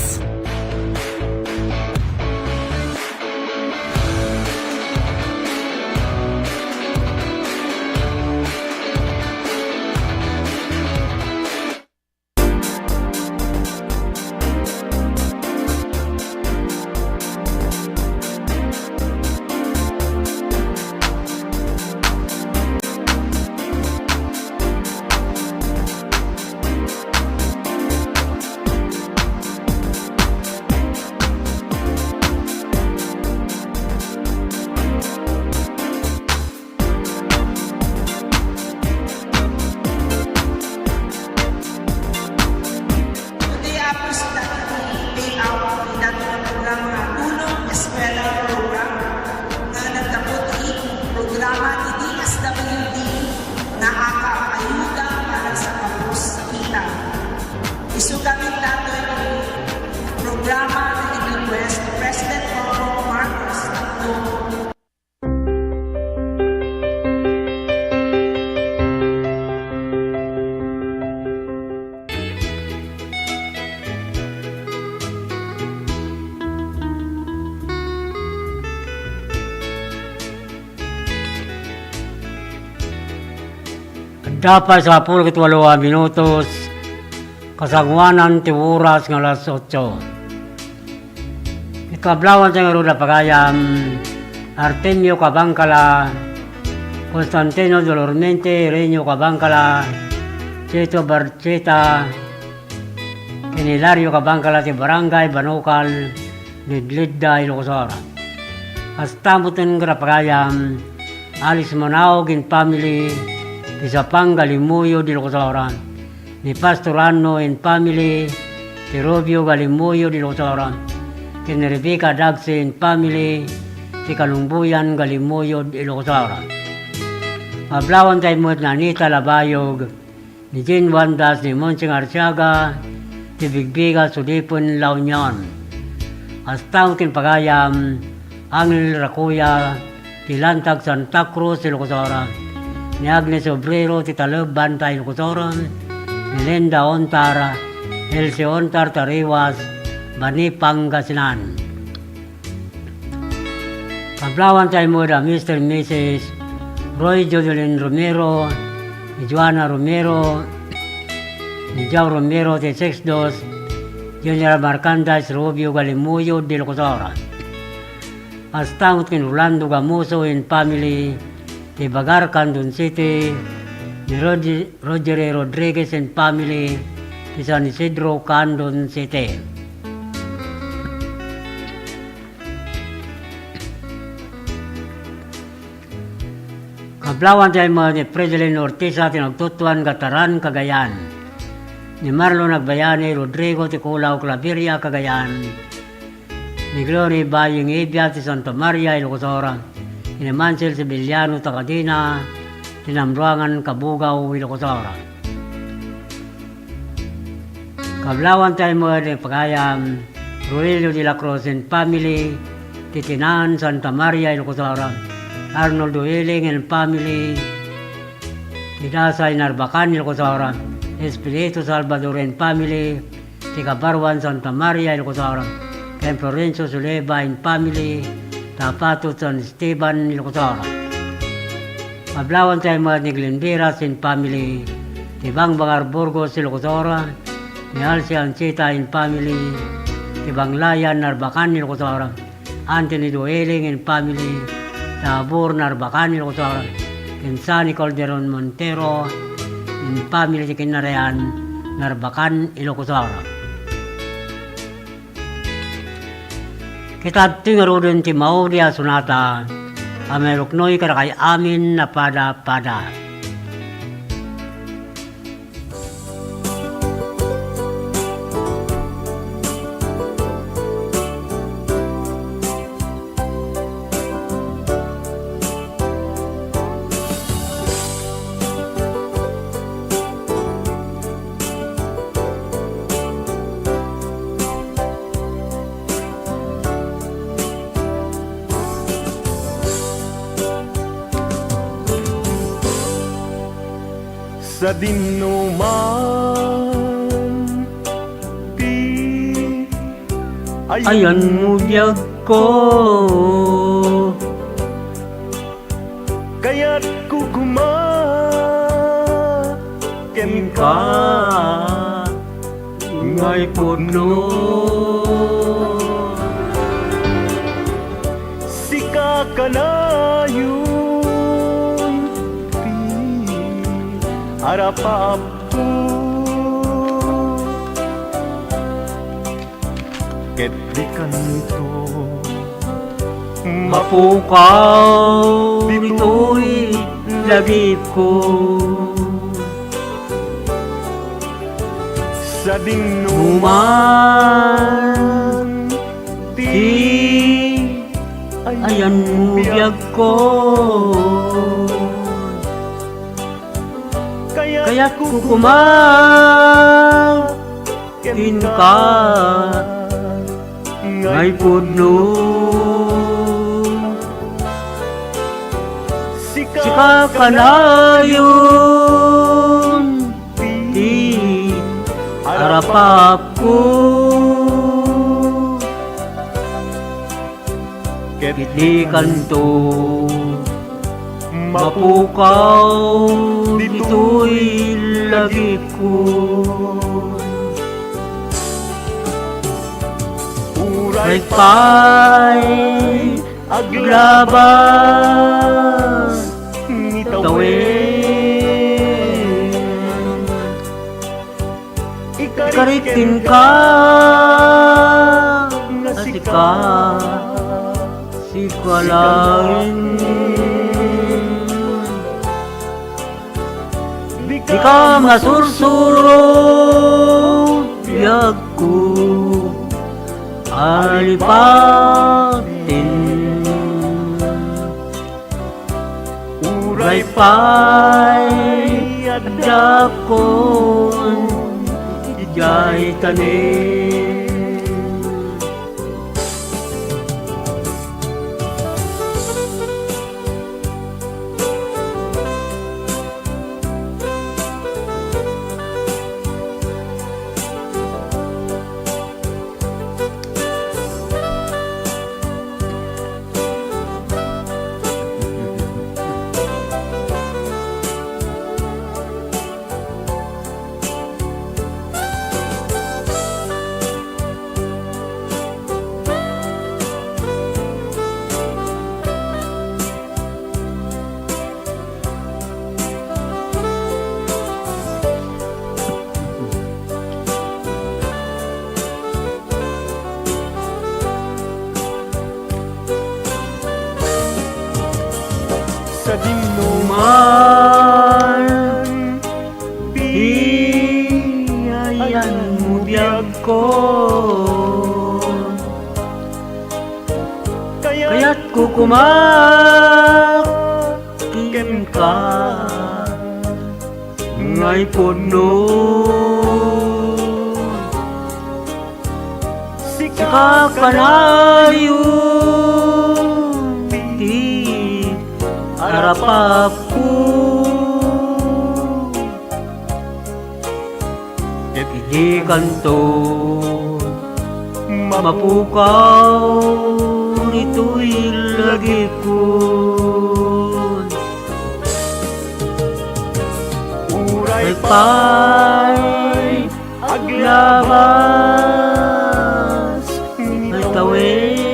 Today, apos dagiti payout iti daytoy nga programa nga Tulong Eskwela Program nga naggapu iti programa ti D S W D nga AKAP, Ayuda para sa Pagpuspita. Isu gamin daytoy ti programa nga nag-request ni President Bongbong Marcos tapno Adda pay sangapulo ket walo a minutos, kasangoanan ti oras nga alas otso. Iti kablawanta ngarud a pagayam, Artemio Cabangcala, Constantino Dolormente, Renio Cabangcala, Cheto Barcheta, ken Hilario Cabangcala ti Barangay Banukal, Ledledda, Ilocos Oriental. Kasta met ken a pagayam, Alice Manaog and family, ti Sapanga Limuyod, Ilocos Oriental. Ni Pastor Anno and family, ti Rubio Galimuyod, Ilocos Oriental, ken ni Rebecca Dagse and family, ti Kalumbuyan Galimuyod, Ilocos Oriental. Kablawanta met ni Anita Labayog, ni Jean Wandas, ni Monsing Arsiaga, ti Bigbiga, Sudipen, La Union. Kasta met ken pagayam, Angel Rakuya, ti Lantag Santa Cruz, Ilocos Oriental, ni Agnes Obrero, ti Taleb, Banta, Ilocos Oriental, ni Linda Ontar, Elsie Ontar, Tariwas, Bani, Pangasinan. Kablawanta met a Mister and Missus Roy Jodolin Romero, ni Joanna Romero, ni Joe Romero, ti Sextos, General Marcandas Rubio Galimuyod, Ilocos Oriental. Kasta met ken Rolando Gamuso and family, ti Bagar, Candon City, ni Rod-, Roger Rodriguez and family, ti San Isidro, Candon City. Kablaawan tayo met ni Fredelin Ortiza ti nagtutuan Gataran, Cagayan. Ni Marlon Agbayani, Rodrigo ti Kulaw, Claveria, Cagayan. Ni Glory Baying Ibia ti Santa Maria, Ilocos Sur. Ni Mansel Sevillano Takadina ti Namruangan, Cabugao, Ilocos Sur. Kablaawan tayo met ni pagayam, Rogelio de la Cruz and family, ti Tinan, Santa Maria, Ilocos Sur. Arnoldo Iling and family, ti Dasay, Narbacan, Ilocos Sur. Espiritu Salvador and family, ti Kabaruan, Santa Maria, Ilocos Sur. Ken Florencio Suleba and family, Tapatot, San Esteban, Ilocos Sur. Kablaawan tayo met ni Glenn Viras and family, ti Bangbangar, Burgos, Ilocos Sur, ni Alcia Ancheta and family, ti Banglayan, Narbacan, Ilocos Sur, Anthony Dueling and family, Tabor, Narbacan, Ilocos Sur, ken Sunny Calderon Montero and family, ti Kinnarean, Narbacan, Ilocos Sur. Ket adtoy ngaruden ti maudi a sonata a mairuknoy kadakay amin a pada-pada. Sadin no man ti ayanmo biagko. Kayatko koma kenka nga ipudno. Sika kanayon ti arap-apko. Ket dikanto mapukaw ditoy lagipko. Sadin no man ti ayanmo biagko. Kayatko koma kenka nga ipudno. Sika kanayon ti arap-apko. Ket dikanto mapukaw ditoy lagipko. Uray pay aglabas ni tawen. Ikarik kenka nga sika, sika laeng. Dika masursuro biagko, alipaten. Uray pay addakon idiay tanem. Sadin no biagko. Kayatko koma kenka nga ipudno. Sika kanayon ti arapapko. Ket dikanto mapukaw ditoy lagipko. Uray pay aglabas ni tawen.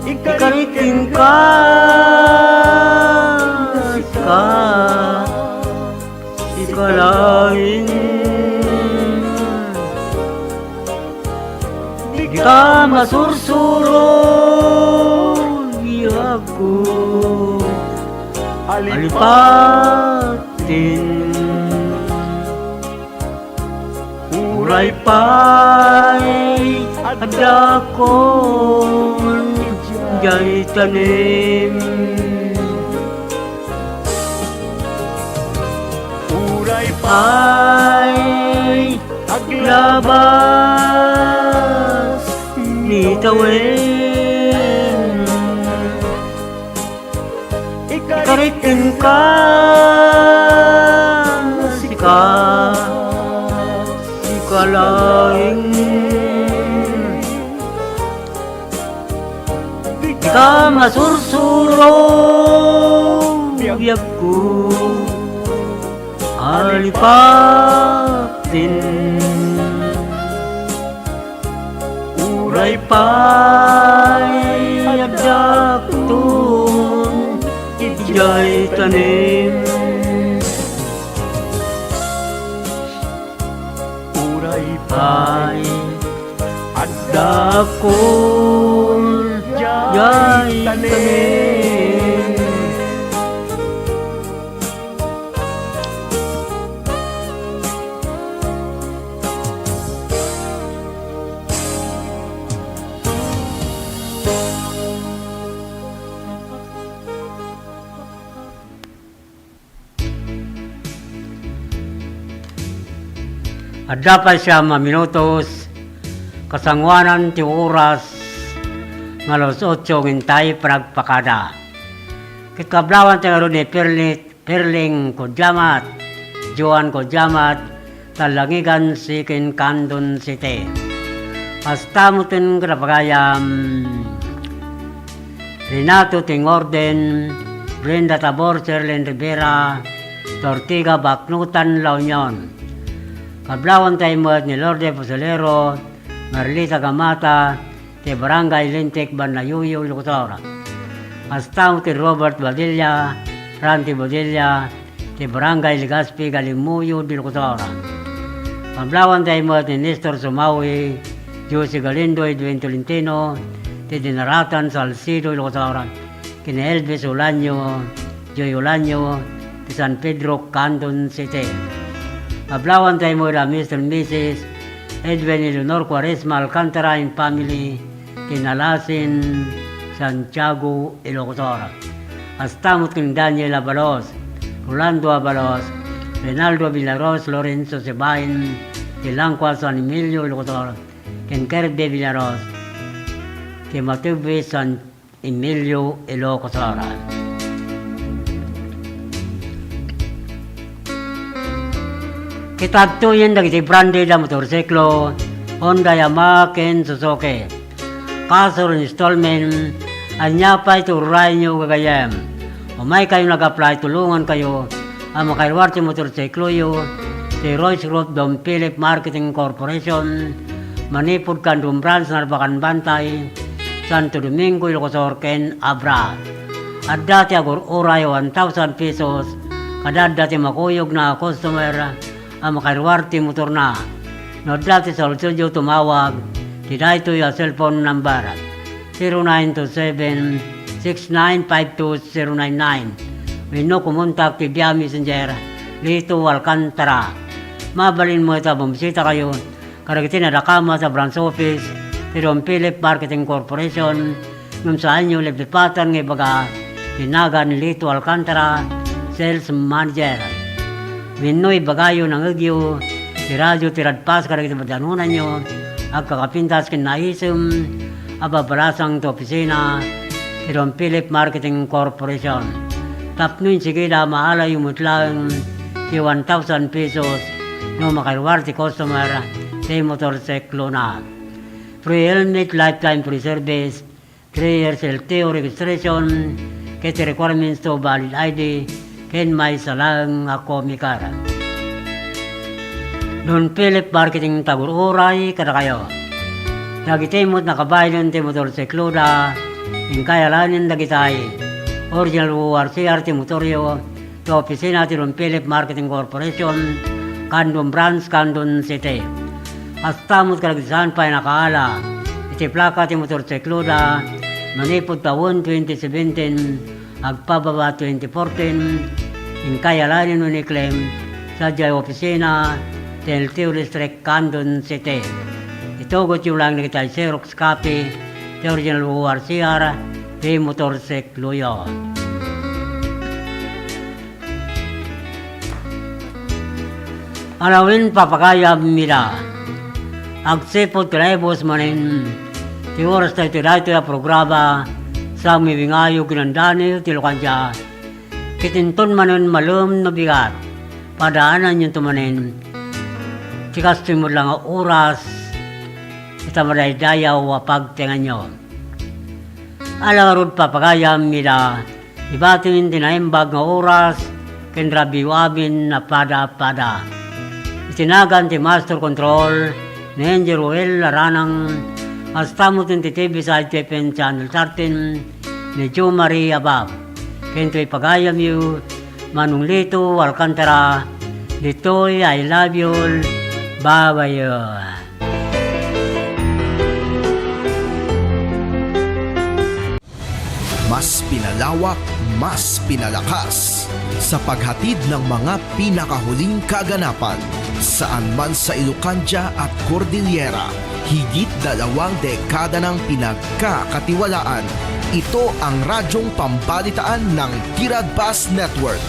Ikarit kenka, sika, sika laeng. Dika masursuro, biagko, alipatin. Uray pay addakon idiay tanem. Uray pay aglabas ni tawen. Ikarit kenka, sika, sika laeng. Dika masursuro, biagko, alipatin. Uray pay addakton idiay tanem. Uray pay addakton idiay tanem. Adda pay siam a minutos, kasangoanan ti oras nga alas otso nga intay panagpakada. Ket kablawanta ngarud ni Perlit Perling Kudiamat, Joan Kudiamat, Talangigan Sikin, Candon City. Kasta met ken kadagiti pagayam, Renato Tingorden, Brenda Tabor, Sherlyn Rivera, Tortiga, Baknotan, La Union. Kablawanta met ni Lourdes Fusilero, Marlita Gamata, ti Barangay Lintik, Banayuyo, Ilocos Sur. Kasta met ni Robert Badilla, Randy Badilla, ti Barangay Legazpi, Gallimuyo, Ilocos Sur. Kablawanta met ni Nestor Sumawi, Josie Galindo, Edwin Tolentino, ti Dinaratan, Salcedo, Ilocos Sur. Ken ni Elvis Olaño, Joy Olaño, ti San Pedro, Candon City. Kablawanta met a Mister and Missus Edwin Eleanor Cuaresma Alcantara and family, ti Nalasin, Santiago, Ilocos Sur. Kasta met ken Daniel Abalos, Rolando Abalos, Reynaldo Villaros, Lorenzo Sebain, ti Langcua, San Emilio, Ilocos Sur, ken Kirby Villaros, ti Matubis, San Emilio, Ilocos Sur. Ket adtoyen dagiti branded a motorsiklo, Honda, Yamaha, ken Suzuki. Cash or installment, ania pay ti urayyo gagayyem. Umaykayo nag-apply, tulongankayo a makairuar ti motorsikloyo ti Royce Group Don Philip Marketing Corporation, manipud Candon Branch, Narbacan Bantay, Santo Domingo, Ilocos Sur, ken Abra. Adda ti agur-uray a one thousand pesos, kada adda ti makuyogna a customer a makairuar ti motorna. No adda ti saulsodyo, tumawag ti daytoy a cellphone number, zero nine two seven, six nine five two zero nine nine, wenno kumontak ti via messenger Lito Alcantara. Mabalin met a bumisitakayo kadagiti nadakamat a branch office ti Don Philip Marketing Corporation ngem saanyo leblipatan nga ibaga ti nagan Lito Alcantara, Sales Manager. Wenno ibagayo nangngegyo ti radio ti Radpas kadagiti madanonanyo, agkakapintas ken naisem a babalasang ti opisina ti Don Philip Marketing Corporation. Tapno insigida, maalayo met laeng ti one thousand pesos no makaruar ti customer ti motorsiklona. Free helmet, lifetime free service, three years L T O registration, ket requirements to valid I D, ken maysa laeng a comic card. Don Philip Marketing, tagur-uray kadakayo. Dagiti met nakabaylen ti motorsikloda, inkay alaenen dagitay: original O R C R ti motoryo, ti opisina ti Don Philip Marketing Corporation, Candon Branch, Candon City. Kasta met kadagiti saan pay nakaala iti plaka ti motorsikloda manipud tawen twenty seventeen agpababa twenty fourteen, inkay alaenen wenno i-claim sadiay opisina ti L T O District, Candon City. Itugotyo laeng dagitay Xerox copy ti original O R C R ti motorsikloyo. Alawen, papagayam, ida. Agsipud ti naibus manen ti oras daytoy, daytoy a programa, sa miwingayo, ginandani ti lukandia. Ket inton manen malem no bigat, padaananyonto manen ti kastoy met la nga oras ita madaydayaw a pagtenganyo. Ala ngarud, papagayam, ida, ibatim ti naimbag nga oras ken rabiyo amin a pada-pada. Iti nagan ti Master Control, ni Engineer Ruel Aranang, kasta met ti T V side ti F M Channel thirteen, ni Jo Marie Abab. Ken toy pagayamyo, Manong Lito Alcantara, ditoy, I love you all. Bye-bye. Mas pinalawak, mas pinalakas sa paghatid ng mga pinakahuling kaganapan, saan man sa Ilocandia at Cordillera, higit dalawang dekada nang pinagkakatiwalaan. Ito ang radyong pambalitaan ng Tiradpas Network.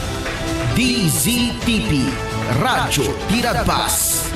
D Z T P, Radyo Tiradpas.